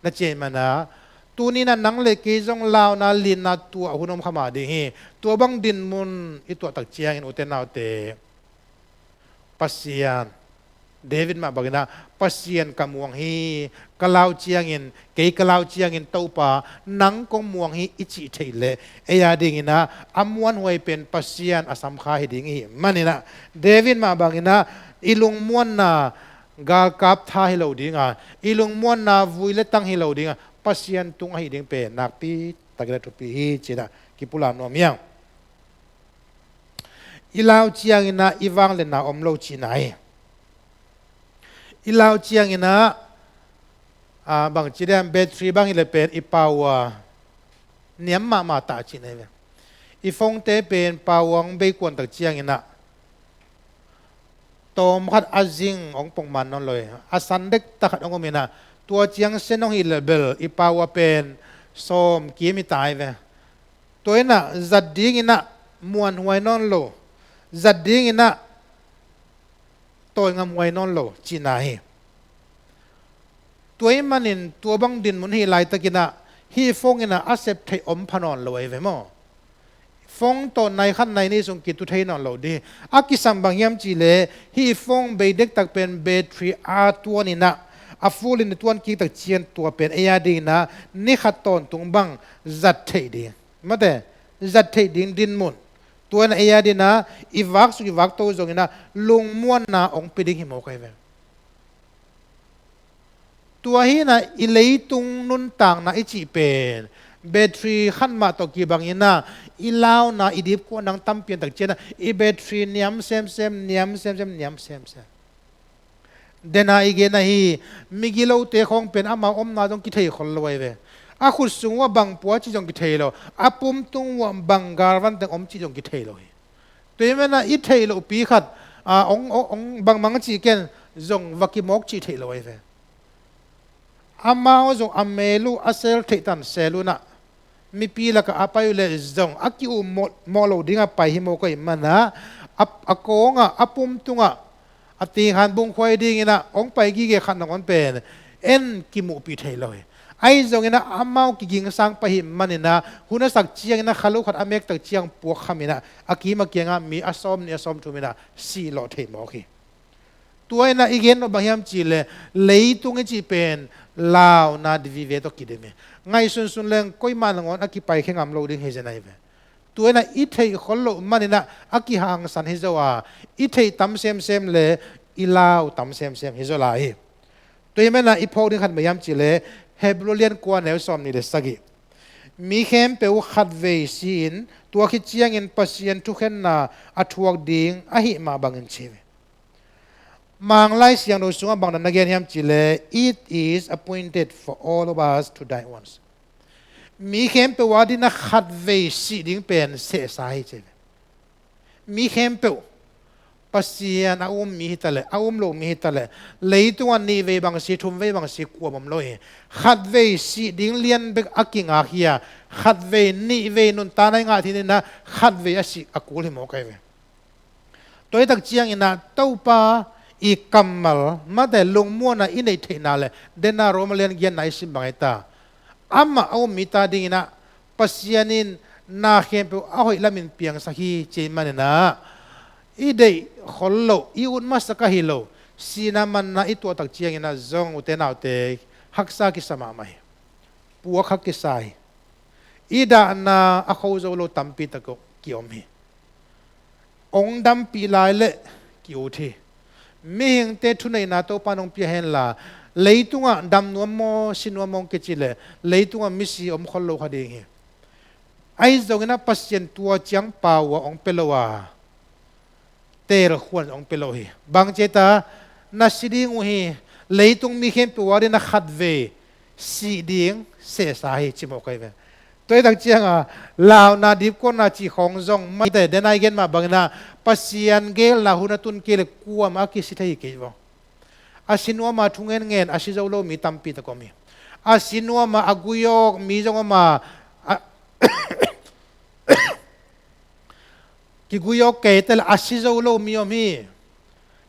Na ciai mana, tuninah nang le kei zong launa linna tuah hun om kha mah ding hi. Tua bang dinmun i tuah tak ciangin ute naute, Pasian, David mah banginah Pasian ka muang hi. Ka lau ciangin, kei ka lau ciangin Topa nang kong muang hi i cih theih leh ei a dinginah a muanhuai pen Pasian a samkha hi ding i hih maninah David mah banginah i lungmuanna galkap tha hi lo dinga, i lungmuanna vui le tang hi lo dinga, Pasian tung ahi ding pen nakpi takin a thupi hi cinah kipulak nuam hiang. I lau cianginah i vangliatna om lo cihna hi. I lau cianginah, aa, bang ci diam, battery bang hi le pen i power niam mahmah ta cihna hi ve. I phone-te pen power hong bei kuan tak cianginah tawm khat a zing hong pongman nawn lo hi. A san dektak khat hong om inah tua ciang sen hong hi le bel i power pen sawm kim hi ta hi ve. Tua inah zat dinginah muanhuai nawn lo, zat dinginah tawi ngamhuai nawn lo cihna hi. Tua ahih manin tua bang dinmun hih laitakinah hih phone inah a sep theih om pha nawn lo ahi ve maw? Phone tawh nai khat nai nih sung kitu thei nawn lo ding. A kisam bang hiam cihleh hih phone bei dektak pen battery a tuan inah a full in a tuan kik tak ciang tua pen ei a dinginah ni khat tawntung bang zat theih ding. Mate, zat theih ding dinmun. Tua inah ei a dinginah i vak suk i vak to zonginah lungmuanna hong pia ding hi mawk ahi ve. Tua hinah i leitung nuntakna i cih pen battery khat mah tawh kibanginah i launa i dipkuana tampi a tak cianginah i battery niam semsem, niam semsem, niam semsem. Dena i gen ahi, migilote khawng pen amau omna zong kithei khol lo ahi ve. A khut sung uh a bang pua cih zong kithei lo, a pumtung uh a bang galvan teng om cih zong kithei lo hi. Tua hi mana i theih lohpi khat, a, ong, ong, ong bangmang cih ken zong va kimawk cih theih lo ahi ve. Amau zong a mel uh a sel theih tan sel unah mipi lakah a pai uh leh zong a ki-um mawh, mawh lo dingah pai hi mawk ahih manah a, a kawngah a pumtungah a tinghan bungkhuai dinginah hong pai gige khat nangawn pen en kimuhpih thei lo hi. Ahi zonginah amau kigingsang pai hi maninah hun a sak cianginah kha lo khat a mektak ciang puak khaminah a kim a kiangah mi a sawm nih a sawm thuminah sih lawh thei mawk hi. Tua inah i gen nop bang hiam cihleh leitung i cih pen launa di vive tawh kidim hi. Ngaihsunsun leng koimah nangawn a kipaikhia ngam lo ding hi zen ahi ve. Tua inah i theih khol loh maninah a kihangsan hi zo a, i theih tam semsem le i lau tam semsem hi zaw lai hi. Tua hi mana i phawk ding khat bang hiam cihleh Hebru lian kua neu sawm nih le sagih. Mi khempeuh khatvei si-in tua khit ciangin Pasian thukhenna a thuak ding ahih mah bangin ci hi ve. Manglai Siangtho sungah bang na gen hiam cih leh, "It is appointed for all of us to die once." Mi khempeuh a dingin a khatvei sih ding pen sehsa hi ci ve. Mi khempeuh, Pasian a um mi hi ta leh, a um lo mi hi ta leh, leitungah nih vei bang si, thum vei bang si, kuamah om lo hi. Khatvei sih ding lian bek a kingak hi a, khatvei, nih vei nuntakna i ngah theih nadingin ah khatvei a sih a kul hi mawk ahi ve. Tua hi tak ciangin ah Topa i kammal, mate lungmuanna i neih theihna leh, dena Roma lian giatna i sim bang hi ta. Amah a um mite adingin ah Pasian in na khempeuh a hoih lamin piangsak hi ci ahih manin ah, i deih khol loh, i ut masak ahi lo, sihna manna i tuah tak ciangin ah zong, ute naute, haksa kisa mahmah hi. Puak kha kisa hi. I dahna a kho zo lo tampi tak ki-om hi. Hong dampih lai leh ki-ut hi. Mihingte thuneihna Topa in hong pia henla, leitungah dam nuam maw, si nuam maw hong kici leh, leitungah misi om khol lo kha ding hi. Ahi zongin ah Pasian tua ciang pau a hong pia lo a, teelkhuan hong pia lo hi. Bang ci ta, na si ding uh hi, leitung mi khempeuh a dingin ah khatvei sih ding sehsa hi ci mawk ahi ve. Tua hi tak ciangin ah, launa dipkuatna cih khawng zong, mate, dena i gen mah bangin ah, Pasian geelna hun a tun kei leh kuamah a kisi thei hi kei vaw. A si nuam a thu ngenngen, a si zo lo mi tampi tak om hi. A si nuam a, a gui awk mi zong om a, a, kigui awk kei ta leh a si zo lo mi om hi.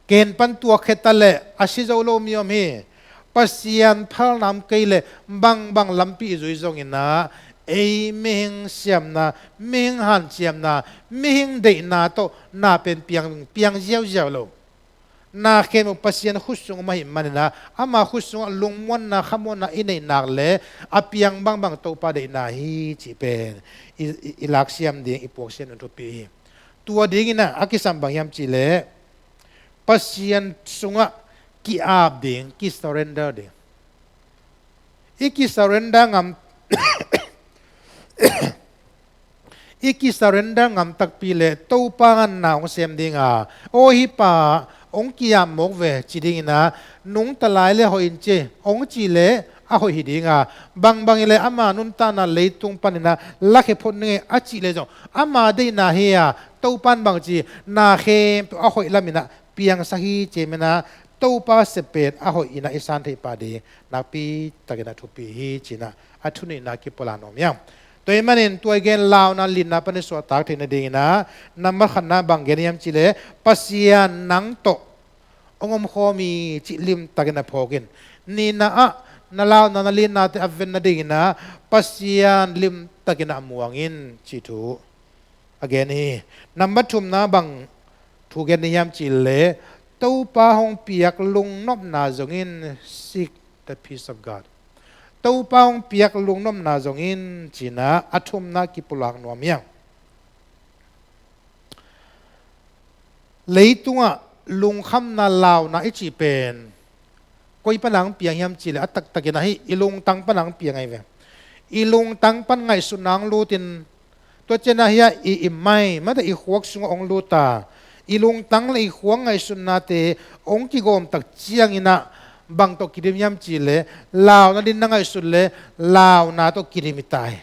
Ken pan tuak khia ta leh a si zo lo mi om hi. Pasian phalna om kei leh bangbang lampi i zui zongin ah, ei mihing siamna, mihing hanciamna, mihing deihna tawh na pen piang, piang ziauziau lo. Na khempeuh Pasian khut sung om ahih manin ah, ama khut sungah lungmuanna, khamuanna i neih nak leh, a piang bangbang Topa deihna hi cih pen i, i, i laksiam ding, i puaksiam ding thupi hi. Tua dingin ah a kisam bang hiam cih leh, Pasian sungah ki-ap ding, ki-surrender ding. I ki-surrender ngam, i ki-surrender ngam takpi leh Topa in na hong sem ding a, "Aw, hih pa hong ki-ap mawk ve," ci dingin ah, "Nungta lai leh hoih in ci," hong cih leh a hoih hi ding a, "Bangbang hi leh ama nuntakna leitung panin ah lakhia phot ning ei," a cih leh zong, ama deihna hi a, Topa in bang ci, na khempeuh a hoih lamin ah piangsak hi ci ahih manin ah, Topa sepet a hoih in ah i san theih pah ding nakpi takin ah thupi hi ci-in ah, a thuneihna kipulak nuam hi hang. Tua ahih manin tua i gen launa litna pan i suahtak theih nadingin ah, nambat khatna bang gen hiam cih leh, Pasian nang tawh hong omkhawm hi cih limtakin ah phawk in. Nihna ah, na launa na litnate a ven nadingin ah, Pasian limtakin ah muang in cih thu a gen hi. Nambat thumna bang thu gen hiam cih leh, Topa hong piak lungnopna zong in, "Seek the peace of God." Topa hong piak lungnopna zong in ci-in ah, a thumna kipulak nuam hi hang. Leitungah lungkhamna, launa i cih pen koi pan hong piang hiam cih leh, a taktakin ah hih i lungtang pan hong piang ahi ve. I lungtang pan ngaihsutna hong lut in, tua ciangin ah hih i, i mai, mate, i khuak sungah hong lut a, i lungtang leh i khuak ngaihsutnate hong kigawm tak ciangin ah, bang tawh kidim hiam cih leh, launa dingin na ngaihsut leh, launa tawh kidim hi ta hi.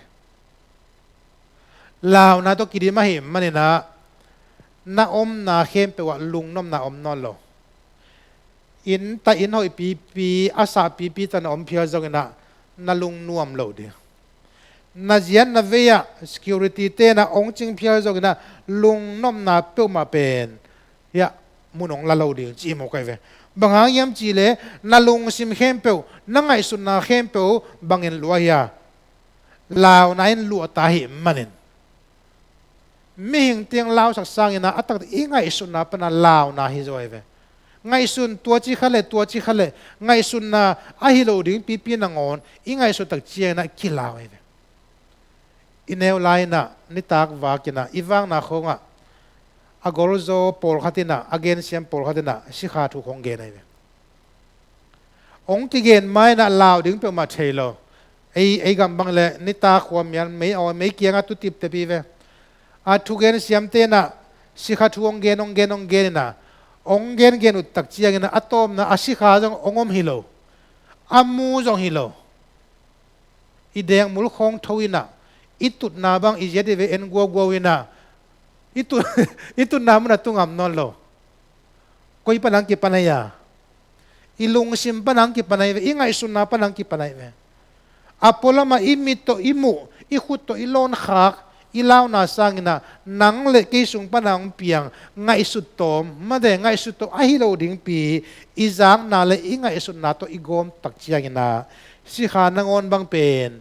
Launa tawh kidim ahih manin ah, na omna khempeuh ah lungnopna om nawn lo. Inn ta, inn hoih pipi, a sah pipi tawh na om phial zongin ah, na lung nuam lo ding. Na ziat na vei ah security-te in ah hong cing phial zongin ah, lungnopna peuhmah pen, hiah, mun hong la lo ding ci mawk ahi ve. Bang hang hiam cih leh, na lungsim khempeuh, na ngaihsutna khempeuh bangin luah hiam? Launa in luah ta ahih manin. Mihing teng lausak sangin ah, a taktak i ngaihsutna pan ah launa hi zaw ahi ve. Ngaihsun, tua ci kha leh, tua ci kha leh, ngaihsutna ahi lo ding pipi nangawn i ngaihsut tak ciangin ah kilau ahi ve. I neu lai-in ah, nitak vak in ah, i vakna khawngah, a golzaw pawlkhat in ah, a gensiam pawlkhat in ah, sikha thu khawng gen ahi ve. Hong kigen ma-in ah lau ding peuhmah thei lo. Ei, ei gam bang leh nitak khua mial, mei aw, mei kiangah tu tiptep hi ve. A thugen siamte in ah sikha thu hong gen, hong gen, hong gen in ah, hong gengen uh tak ciangin ah, a tawpna a sikha zong hong om hi lo, a mu zong hi lo. I dengmul khawng tho in ah, i tutna bang i ziat i ve en guauguau in ah, i tut, i tutna mun ah tu ngam nawn lo. Koi pan hong kipan ahi a? I lungsim pan hong kipan ahi ve, i ngaihsutna pan hong kipan ahi ve. A pualam ah i mit tawh i muh, i khut tawh i lawn khak, i launa sangin ah, nang le kei sung pan hong piang ngaihsut tawm, mate, ngaihsut tawh ahi lo dingpi, i zakna le i ngaihsutna tawh i gawm tak ciangin ah, sikha nangawn bang pen,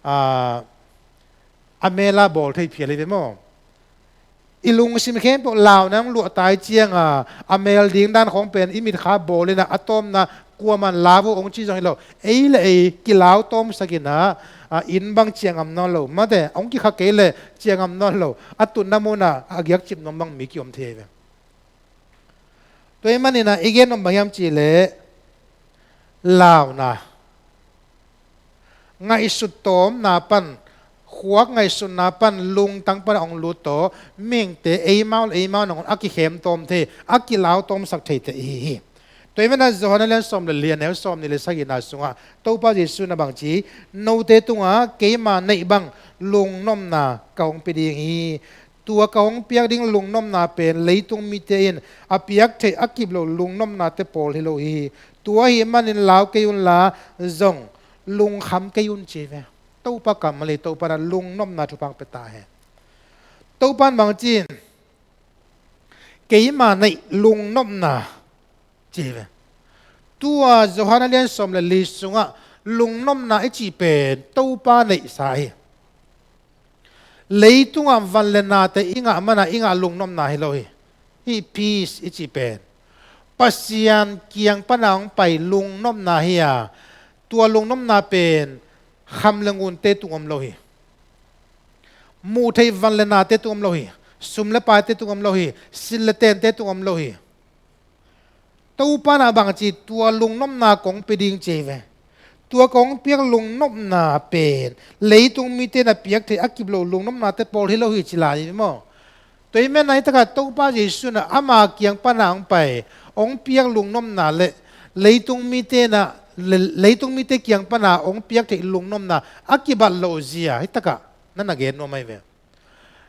ah, a mel ah bawl thei phial hi ve maw? I lungsim khempeuh launa hong luah tai ciang a, a mel ding dan khawng pen i mitkha bawl in ah, a tawpna kuaman lau uh hong ci zong hi lo. Ei le ei kilau tawmsak in ah, a, inn bang ciah ngam nawn lo, mate, hong kikha kei leh ciah ngam nawn lo, a tutna mun ah a giakcip nuam bang mi kiom thei hi ve. Tua ahih manin ah i gen nuam bang hiam cih leh, launa, ngaihsut tawmna pan, khuak ngaihsutna pan, lungtang pan a hong lut tawh, mihingte eimau le eimau nangawn a kikhem tawm thei, a kilau tawmsak theite i hi hi. Tua ahih manin ah Johan a lian sawm le li, a neu sawmnih le sagihna sungah Topa Jesuh in ah bang ci, note tungah keima neih bang lungnopna ka hong pia ding hi. Tua ka hong piak ding lungnopna pen leitung mite in a piak theih a kip lo lungnopnate pawl hi lo hi. Tua ahih manin lau kei unla, zong lungkham kei un, ci hi ve. Topa kammal hi, Topa in ah lungnopna thupha hong pia ta hi. Topa in bang ci, keima neih lungnopna, ci hi ve. Tua Johan a lian sawm le li sungah lungnopna i cih pen Topa neihsa hi. Leitungah van le nate i ngah man ah i ngah lungnopna hi lo hi. Hih peace i cih pen Pasian kiang pan a hong pai lungnopna hi a, tua lungnopna pen kham le ngunte tung om lo hi. Muh theih van le nate tung om lo hi. Sum le paite tung om lo hi. Sin le tente tung om lo hi. Topa in ah bang ci, tua lungnopna kong pia ding, ci hi ve. Tua kong piak lungnopna pen leitung mite in a piak theih a kip lo lungnopnate pawl hi lo hi, ci lai hi maw? Tua ahih manin ah hih takah Topa Jesuh in ah ama kiang pan a hong pai, hong piak lungnopna le leitung mite in ah, le-, leitung mite kiang pan a hong piak theih lungnopna a kibat lo zia hih takah na na gen nuam ahi ve.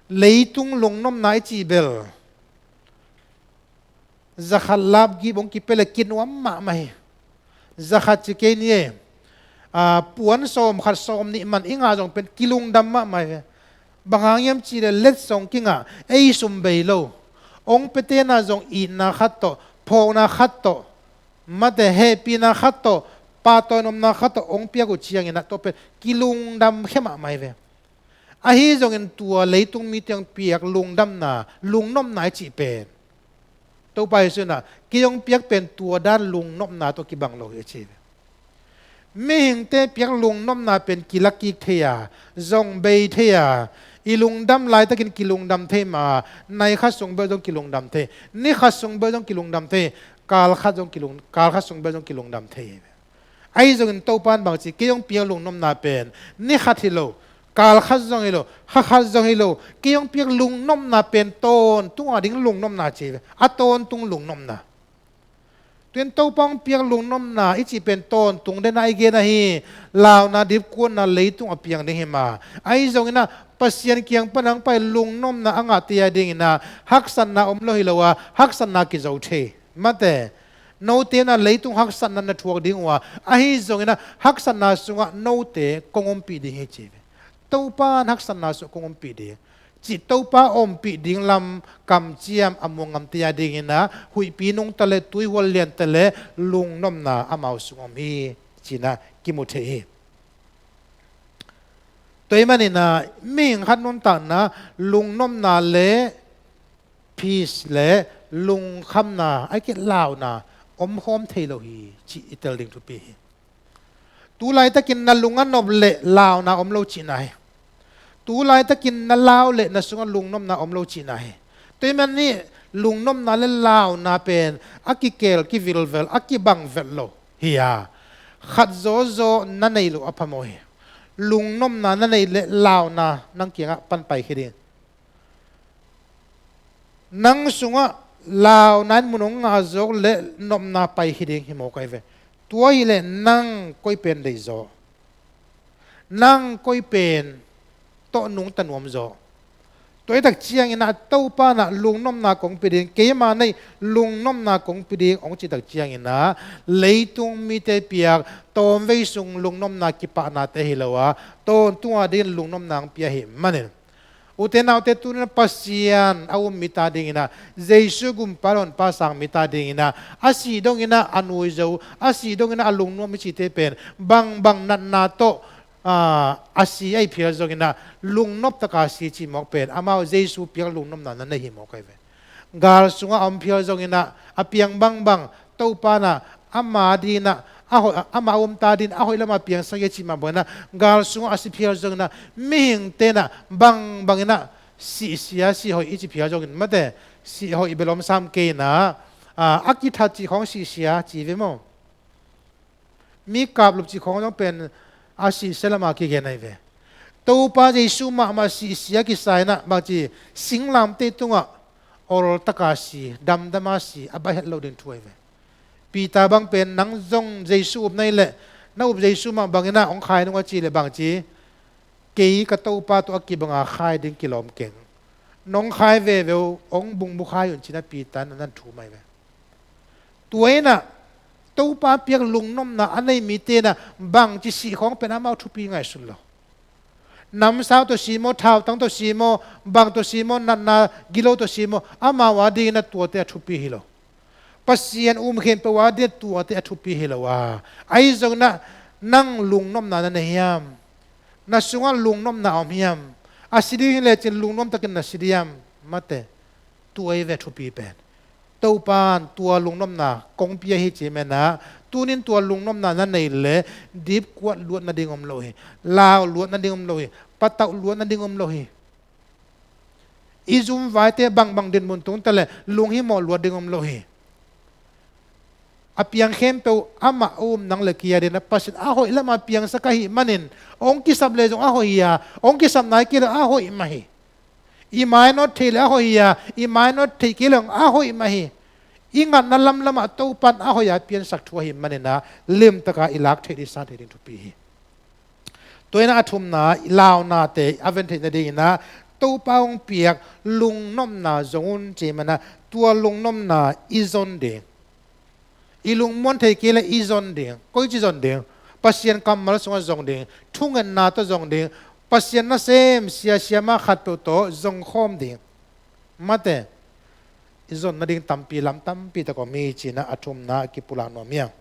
Leitung lungnopna i cih bel, za khat lapgip hong kipia leh kinuam mahmah hi. Za khat ci kei ni e, a, puan sawm khat sawm nih man i ngah zong pen kilungdam mahmah hi ve. Bang hang hiam cih leh letsong kingah, ei sum bei lo. Hong piate in ah zong itna khat tawh, phawkna khat tawh, mate, hehpihna khat tawh, pahtawi nopna khat tawh hong piak uh ciangin ah tua pen kilungdam khia mahmah hi ve. Ahi zongin tua leitung mite hong piak lungdamna, lungnopna i cih pen, Topa Jesuh in ah, kei hong piak pen tua dan lungnopna tawh kibang lo hi, a ci hi ve. Mihingte piak lungnopna pen kila kik thei a, zong bei thei a, i lungdam laitakin kilungdam thei mah a, nai khat sung bel zong kilungdam thei, ni khat sung bel zong kilungdam thei, kal khat zong kilung-, kal khat sung bel zong kilungdam thei hi ve. Ahi zongin Topa in bang ci, kei hong piak lungnopna pen ni khat hi lo, kal khat zong hi lo, kha khat zong hi lo, kei hong piak lungnopna pen tawntung a ding lungnopna, ci hi ve. A tawntung lungnopna. Tua in Topa hong piak lungnopna i cih pen tawntung den a i gen ahi. Launa, dipkuatna, leitung a piang ding hi mah a. Ahi zongin ah Pasian kiang pan a hong pai lungnopna a ngahte a dingin ah haksatna om lo hi lo a, haksatna kizo thei. Mate, note in ah leitung haksatna na thuak ding uh a, ahi zongin ah haksatna sungah note kong ompih ding hi, ci hi ve. Topa in haksatna sungah kong ompih ding, cih Topa ompih ding lam kamciam a muang ngamte a dingin ah huihpi nungta le tuihual liante le lungnopna amau sung om hi, ci-in ah kimu thei hi. Tua ahih manin ah mihing khat nuntakna lungnopna le peace le lungkhamna, ahih kei leh launa om khawm thei lo hi, cih i tel ding thupi hi. Tu laitakin na lung a nop leh launa om lo cihna hi. Tu laitakin na lau leh na sungah lungnopna om lo cihna hi. Tua ahih manin lungnopna le launa pen a kikeel kivilvel, a kibang vet lo hi a, khat zawzaw na neih loh a phamawh hi. Lungnopna na neih leh launa nang kiangah pan paikhia ding. Nang sungah Launa in mun hong ngah zawk leh nopna pai hi ding hi mawk ahi ve. Tua hileh nang koi pen deih zaw? Nang koi pen tawh nungta nuam zaw? Tua hi tak ciangin ah Topa in ah lungnopna kong pia ding, keima neih lungnopna kong pia ding hong cih tak ciangin ah leitung mite piak tawmvei sung lungnopna kipahnate hi lo a, tawntung a dingin lungnopna hong pia ahih manin, ute naute, tuni-in ah Pasian a um mite adingin ah, Jesu gumpa le honpa sang mite adingin ah, a sih dongin ah a nui zo, a sih dongin ah a lungnuam i cihte pen bangbang natna tawh, aa, a si ahih phial zongin ah lungnop taka si cih mawk pen amau Jesu piak lungnopna na nei hi mawk ahi ve. Gal sungah a om phial zongin ah a piang bangbang Topa in ah ama adingin ah a hoih, ama a umte adingin a hoih lamah piangsak hi a cih mah bangin ah, gal sungah a si phial zongin ah mihingte in ah bangbangin ah sihsia, sih hoih i ci phial zongin mate, sih hoih bel om sam kei in ah, aa, a kithat cih khawng sihsia ci ve maw? Mi kaplup cih khawng zong pen a sihsia lamah kigen ahi ve. Topa Jesu mahmah sihsia kisa in ah bangci, singlamteh tungah oltaka si, damdama si, a baih het lo ding thu ahi ve. Peter bang pen, nang zong Jesu up na hih leh, na up Jesu mah bangin ah hong khai nung a cih leh bangci, kei ka Topa tawh a kibanga khai ding kilawm keng. Nong khai veve uh, hong bungbu khai un ci-in ah Peter in ah thum ahi ve. Tua in ah Topa piak lungnopna a nei mite in ah bangci sih khawng pen amau thupi ngaihsun lo. Namsau tawh si maw, thautang tawh si maw, bang tawh si maw, natna gilo tawh si maw, amau adingin ah tuate a thupi hi lo. Pasian um khempeuh adingin ah tuate a thupi hi lo a. Ahi zongin ah nang lungnopna na nei hiam? Na sungah lungnopna a om hiam? A si ding hi lecin lungnuam takin na si diam? Mate. Tua ahi ve thupi pen. Topa in tua lungnopna kong pia hi ci-in ah, tuni-in tua lungnopna na nei leh dipkuat luat nading om lo hi. Lau luat nading om lo hi. Patauh luat nading om lo hi. I zumvaite bangbang dinmun tung ta leh lunghimawh luat ding om lo hi. A piang khempeuh amah a um nang le kei adingin ah Pasian a hoih lamah piangsak ahih manin, hong kisap leh zong a hoih hi a, hong kisap nai kei leh a hoih mah hi. I mainawt theih leh a hoih hi a, i mainawt theih kei leh zong a hoih mah hi. I ngatna lamlamah Topa in a hoih a piansak thu ahih manin ah limtaka i lak theih ding, san theih ding thupi hi. Tua in ah a thumna, i launate a ven theih nadingin ah Topa hong piak lungnopna zong un ci-in ah, tua lungnopna i zon ding. I lungmuan thei kei leh i zon ding. Koici zon ding? Pasian kammal sungah zong ding. Thungetna tawh zong ding. Pasian nasem sia siama khatpeuh tawh zong khawm ding. Mate, i zon nading tampi lam tampi tak om hi ci-in ah a thumna a kipulak nuam hi hang.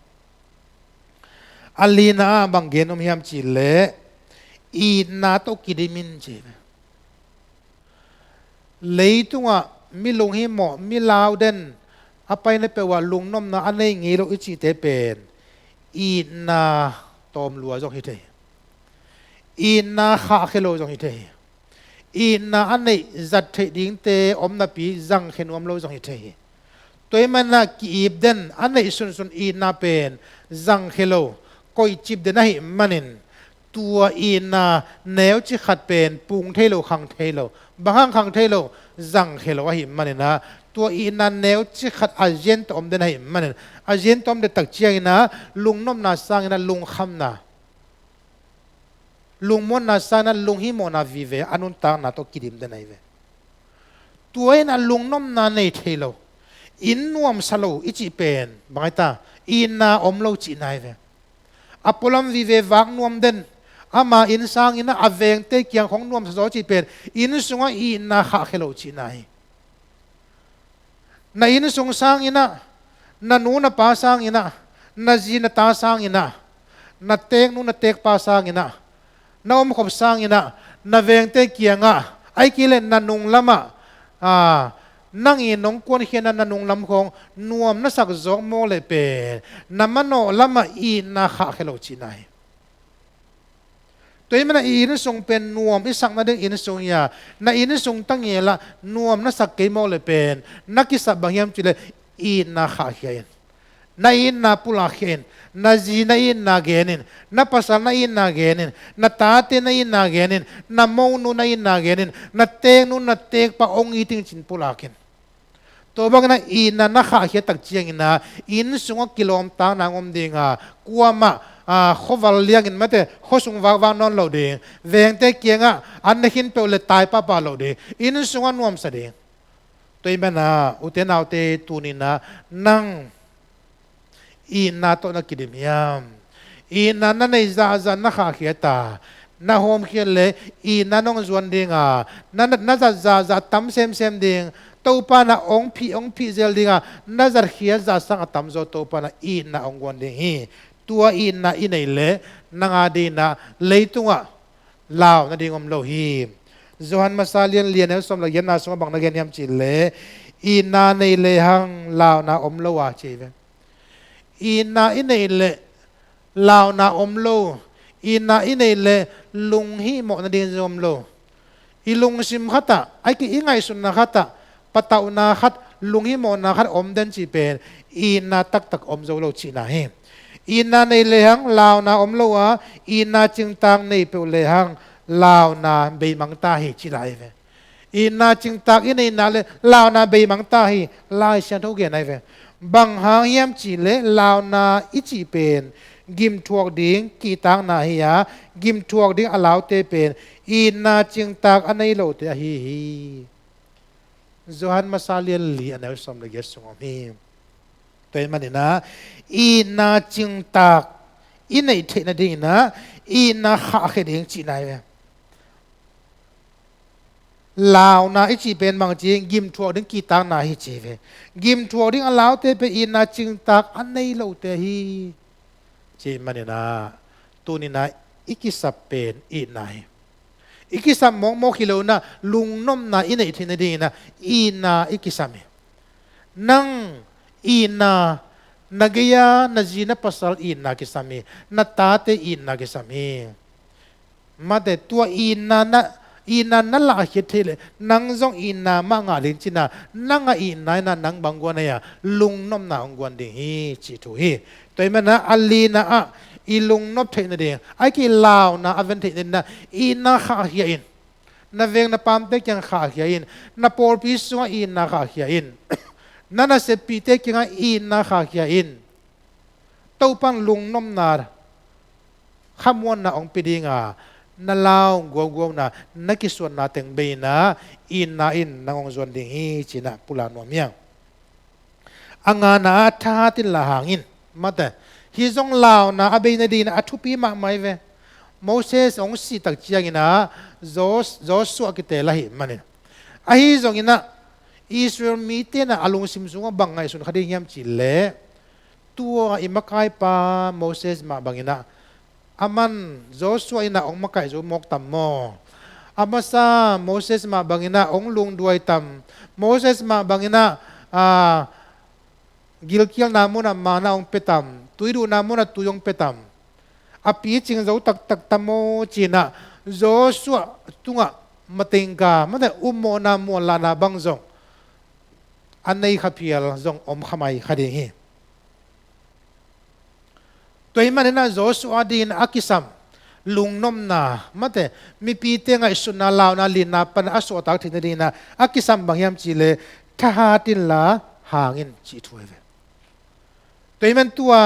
A lina ah bang gen om hiam cih leh, itna tawh kidim in ci hi. Leitungah mi lunghimawh, mi lau den, a paina peuhah lungnopna a nei ngei lo i cihte pen itna tawm lua zong hi thei hi. Itna khahkhia lo zong hi thei hi. Itna a neih zat theih dingte om napi zangkhia nuam lo zong hi thei hi. Tua ahih manin ah ki-ip den, a neih sunsun itna pen zangkhia lo, koihcip den ahih manin, tua itna neuci khat pen pung thei lo, khang thei lo. Bang hang khang thei lo? Zangkhia lo ahih manin ah, tua itna neuci khat a zian tawh om den ahih manin, a zian tawh om den tak ciangin ah lungnopna sangin ah lungkhamna, lungmuanna sangin ah lunghimawhna vive a nuntakna tawh kidim den ahi ve. Tua in ah lungnopna nei thei lo, inn nuamsa lo i cih pen bang hi ta? Itna om lo cihna hi ve. A pualam vive vak nuam den, ama inn sangin ah a vengte kiang khong nuamsa zaw cih pen inn sungah itna khahkhia lo cihna hi. Na inn sung sangin ah, na nu na pa sangin ah, na zi na ta sangin ah, na teeknu na teekpa sangin ah, na omkhop sangin ah, na vengte kiangah, ahih kei leh na nung lamah, aa, nang in nong kuankhiatna na nung lam khong nuam na sak zawk mawk leh pen, na manawh lamah itna khahkhia lo cihna hi. Tua ahih manin ah i inn sung pen nuam i sak nading inn sung hi a, na inn sung tangel ah nuam na sak kei mawk leh pen, na kisap bang hiam cih leh itna khahkhia in. Na itna pulakkhia in. Na zi na itna gen in. Na pasal na itna gen in. Na tate na itna gen in. Na monu na itna gen in. Na teeknu na teekpa hong it ing ci-in pulak in. Tua bangin ah itna na khahkhiat tak ciangin ah inn sungah kilawmtatna hong om ding a, kuamah, ah, khuaval liangin mate, khuasung vakvak nawn lo ding, vengte kiangah an na khin peuh le tai pahpah lo ding, inn sungah nuamsa ding. Tua ahih manin ah, ute naute, tuni-in ah nang itna tawh na kidim hiam? Itna na neih zahzah na khahkhiat a, na hawmkhiat leh itna nong zuan ding a, na, na, na zat zahzah tam semsem ding. Topa in ah hong phih, hong phih zel ding a, na zatkhiat zah sang a tamzaw Topa in ah itna hong guan ding hi. Tua itna i neih leh nang a dingin ah leitungah lau nading om lo hi. Johan Masa lian li, a neu sawm le giatna sungah bang na gen hiam cih leh, itna nei lehang launa om lo a, ci hi ve. Itna i neih leh launa om lo, itna i neih leh lunghihmawh nading zong om lo. I lungsim khatah, ahih kei leh i ngaihsutna khatah, patauhna khat, lunghihmawhna khat om den cih pen itna taktak om zo lo cihna hi. Itna nei lehang launa om lo a, itna cingtak nei peuh lehang launa beimang ta hi, ci lai ve. Itna cingtak i neihna leh launa beimang ta hi, Lai Siangtho gen ahi ve. Bang hang hiam cih leh launa i cih pen gimthuak ding kihtakna hi a, gimthuak ding a laute pen itna cingtak a nei lote ahi hi. Johan Masa lian li, a neu sawm le giat sung om hi. Tua ahih manin ah itna cingtak i neih theih nadingin ah itna khahkhia ding cihna hi ve. Launa i cih pen bang ci, gimthuak ding kihtakna hi, ci hi ve. Gimthuak ding a laute pen itna cingtak a nei lote hi, ci ahih manin ah tuni-in ah i kisap pen itna hi. I kisap mawkmawk hi lo-in ah lungnopna i neih theih nadingin ah itna i kisam hi. Nang itna, na gei-a na zi na pasal itna kisam hi, na tate itna kisam hi. Mate, tua itna na, itna na lahkhiat theih leh nang zong itna mah ngah ding cihna, nang a itna in ah nang bang guan ahi a, lungnopna hong guan ding hi, cih thu hi. Tua ahih manin ah a lina ah i lungnop theih nading, ahih kei leh launa a ven theih nadingin ah itna khahkhia in. Na veng na pamte kiang khahkhia in. Na pawlpi sungah itna khahkhia in. Na naseppihte kiangah itna khahkhia in. Topa'n lungnopna, khamuanna hong pia ding a, na lau guauguauna, na kisuanna teng bei-in ah itna in nang hong zuan ding hi, ci-in ah pulak nuam hi hang. A ngana ah thahat inla hang in. Mate, hih zong launa a bei nadingin ah a thupi mahmah hi ve. Moses hong sih tak ciangin ah Jos-, Joshua kiteel ahih manin. Ahi zongin ah Israel mite in ah a lungsim sungah bang ngaihsun kha ding hiam cih leh, tua i makaipa Moses mah bangin ah, aman Joshua in ah hong makaih zo mawk tam maw? A masa Moses mah bangin ah hong lungduai tam? Moses mah bangin ah, ah, gilkialna munah manna hong pia tam? Tui duhna munah tui hong pia tam? A picing zo taktak tam maw, ci-in ah Joshua tungah matingka, mate, ummawhna, muanlahna bang zong a nei kha phial zong om kha mai kha ding hi. Tua ahih manin ah Joshua dingin a kisam lungnopna, mate, mipite ngaihsutna, launa, linna pan a suahtak theih nadingin ah a kisam bang hiam cih leh, thahat inla hang in, cih thu hi ve. Tua ahih manin tua,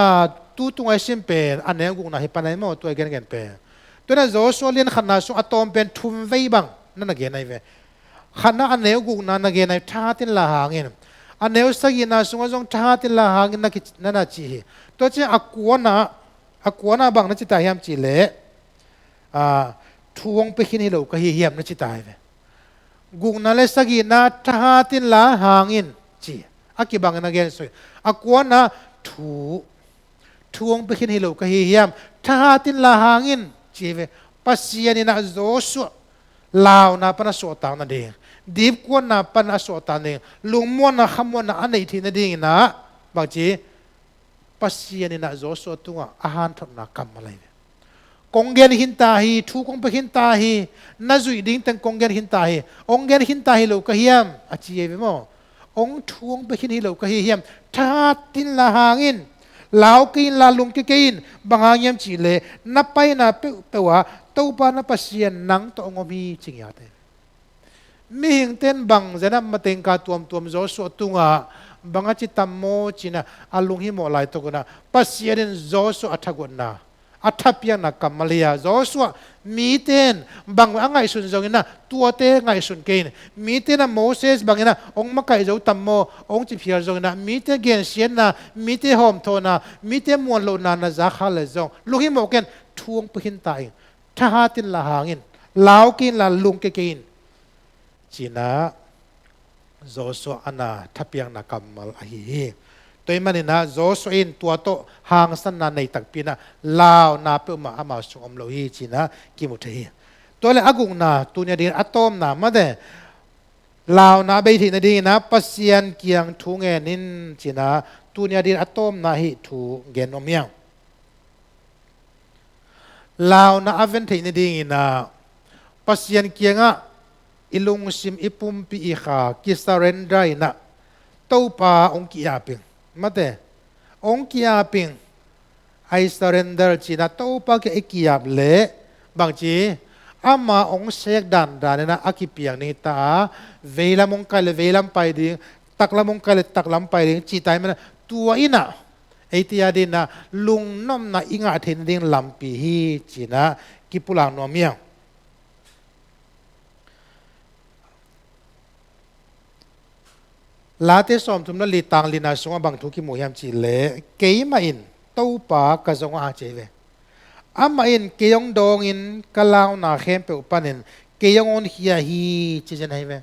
tu tung a i sim pen a neu gukna hi pan ahi maw, tua i gengen pen. Tua in ah Joshua lian khatna sung a tawm pen thum vei bang na na gen ahi ve. Khatna, a neu gukna na gen ahi, thahat inla hang in. A neu sagihna sungah zong thahat inla hang in na ki-, na na ci hi. Tua ciang a kuana, a kuana bang na ci ta hiam cih leh, ah, thu hong pia khin hi lo ka hi hiam, na ci ta hi ve. Gukna le sagihna thahat inla hang in, ci. A kibangin a gen sui. A kuana thu, thu hong pia khin hi lo ka hi hiam, thahat inla hang in, ci hi ve. Pasian in ah Joshua launa pan a suahtak nading, dipkuatna pan a suahtak nading, lungmuanna, khamuanna a neih theih nadingin ah, bang ci, Pasian in ah Joshua tungah a hanthotna kammal ahi ve. Kong gen khin ta hi, thu kong pia khin ta hi, na zuih ding teng kong gen khin ta hi, hong gen khin ta hi lo ka hiam, a ci ahi ve maw. Hong, thu hong pia khin hi lo ka hi hiam, thahat inla hang in, lau kei inla, lungkia kei in, bang hang hiam cih leh, na paina peuhpeuh ah Topa na Pasian nang tawh hong om hi, ci ngiat hi. Mihingte in bang zena matengka tuamtuam Joshua tungah bang a ci tam maw cinah a lunghimawh laitak unah Pasian in Joshua a thagutna, a thapiakna kammal hi a, Joshua mite in bang a ngaihsun zonginah tuate ngaihsun kei in, mite inah Moses banginah hong makaih zo tam maw hong ci phial zonginah mite gensiatna, mite hawmthawhna, mite muanlohna na za kha le zong lunghimawh ken, thu hong pia khin ta in, thahat in la hang in, lau kei in la lungke kei in cinah Joshua a na thapiakna kammal ahi hi. Tua ahih maninah Joshua in tua tawh hangsanna nei takpi inah launa peuhmah ama sung om lo hi cinah kimu thei hi. Tua le a gukna, tuni a dingin a tawpna mate, launa a bei theih nadinginah Pasian kiang thu ngen in cinah tuni a dingin a tawpna hih thu gen nuam hi hang. Launa a ven theih nadinginah Pasian kiangah i lungsim, i pumpi, i kha kisurrender inah Topa hong ki-ap ing. Mate, hong ki-ap ing. I surrender cinah Topa kiang i ki-ap leh bangci, ama hong sek dandan inah a kipiang ding hi ta a, veilam hong kai le veilam pai ding, taklam hong kai le taklam pai ding ci ta ahih maninah tua inah eite a dinah lungnopna i ngah theih nading lampi hi cinah kipulak nuam hi hang. Late sawmthum le li, tang lina sungah bang thu kimu hiam cihleh, keimah in Topa ka zong a, ci hi ve. Amah in kei hong dawngin ka launa khempeuh panin kei hong honkhia hi, ci zen ahi ve.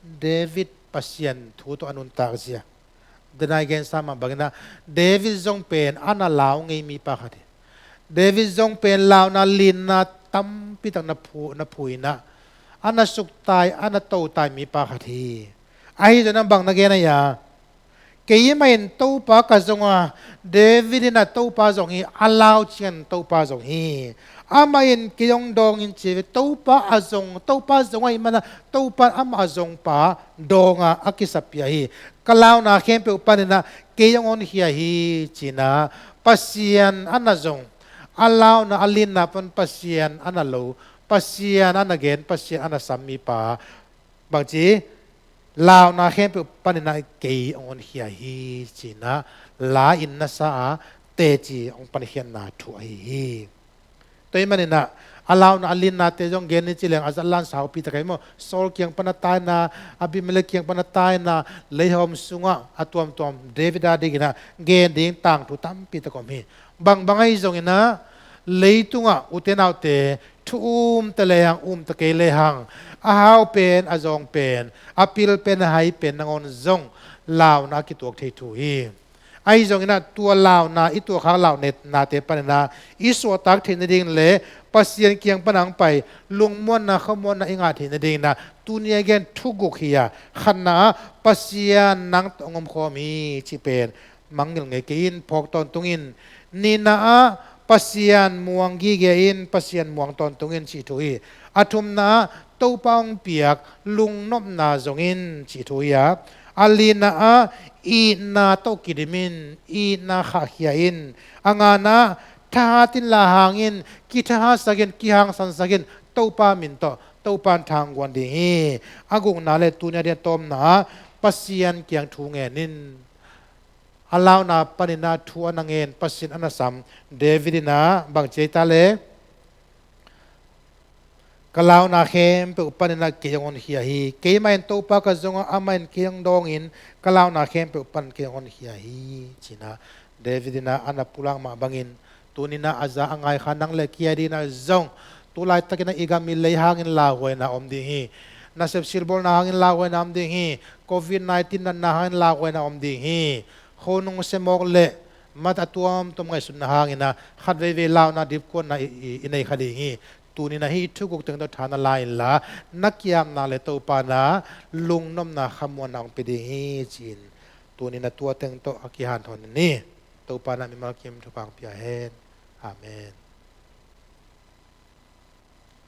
David Pasian thu tawh a nuntak zia. Denai gensa mah banginah David zong pen a na lau ngei mipa khat hi. David zong pen launa linna tampitak na phu, na phuinah, a na suktai, a na totai mipa khat hi. Ahi zongin bang na gen ahi a, keimah in Topa ka zong a, David inah Topa zong hi, a lau ciangin Topa zong hi. Amah in kei hong dawngin ci ve, Topa a zong, Topa zong ahih manah Topa amah a zongpa dawnga a kisapia hi. Ka launa khempeuh paninah kei hong honkhia hi cinah Pasian a na zong, a launa a linna pan Pasian a na lo, Pasian a na gen, Pasian a na sam mipa bangci, launa khempeuh paninah kei hong honkhia hi cinah la in na sa a teci hong pankhiatna thu ahi hi. Tua ahih maninah a launa a linnate zong gen ni ci leng a zatlan saupi tak ahi maw. Saul kiang pan a taina, Abimelek kiang pan a taina, leihawm sungah a tuamtuam David a dinginah gen ding tangthu tampi tak om hi. Bangbang ahi zonginah leitungah ute naute thu um ta lehang, um ta kei lehang, a hau pen, a zawng pen, a pil pen, a hai pen nangawn zong launa a kituak thei thu hi. Ahi zonginah tua launa i tuakhak launaute paninah i suahtak theih nading le Pasian kiang pana hong pai lungmuanna, khuamuanna i ngah theih nadinginah tuni a gen thu guk hi a, khatna ah Pasian nang tawh hong omkhawm hi cih pen mangngilh ngei kei in, phawk tawntung in. Nihna ah Pasian muang gige in, Pasian muang tawntung in cih thu hi. A thumna ah Topa hong piak lungnopna zong in cih thu hi a, a lina ah itna tawh kidim in, itna khahkhia in. A ngana ah thahat in la hang in, kithahatsak in, kihangsansak in, Topa min tawh, Topa in tha hong guan ding hi. A gukna le tuni a ding a tawpna ah Pasian kiang thu ngen in. A launa paninah thu a na ngen, Pasian a na sam David inah bang ci ei ta le, ka launa khempeuh paninah kei hong honkhia hi. Keimah in Topa ka zong a, amah in kei hong dawngin ka launa khempeuh panin kei hong honkhia hi cinah David inah a na pulak mah bangin tuninah a za a ngai kha nang le kei a dinah zong tu laitakinah i gam i lei hangin lauhuaina om ding hi. Nasep silbawlna hangin lauhuaina om ding hi. Covid nineteen natna hangin lauhuaina om ding hi. Khonung semawk le mat a tuamtuam ngaihsutna hanginah khat veivei launa dipkuanna i, i, i nei kha ding hi. Tuninah hih thu guk teng tawh tha na la inla, na kiamna le Topa na lungnopna, khamuanna hong pia ding hi ci-in tuninah tua teng tawh a kihanthawn ni. Topa na mimal kim thupha hong pia hen. Amen.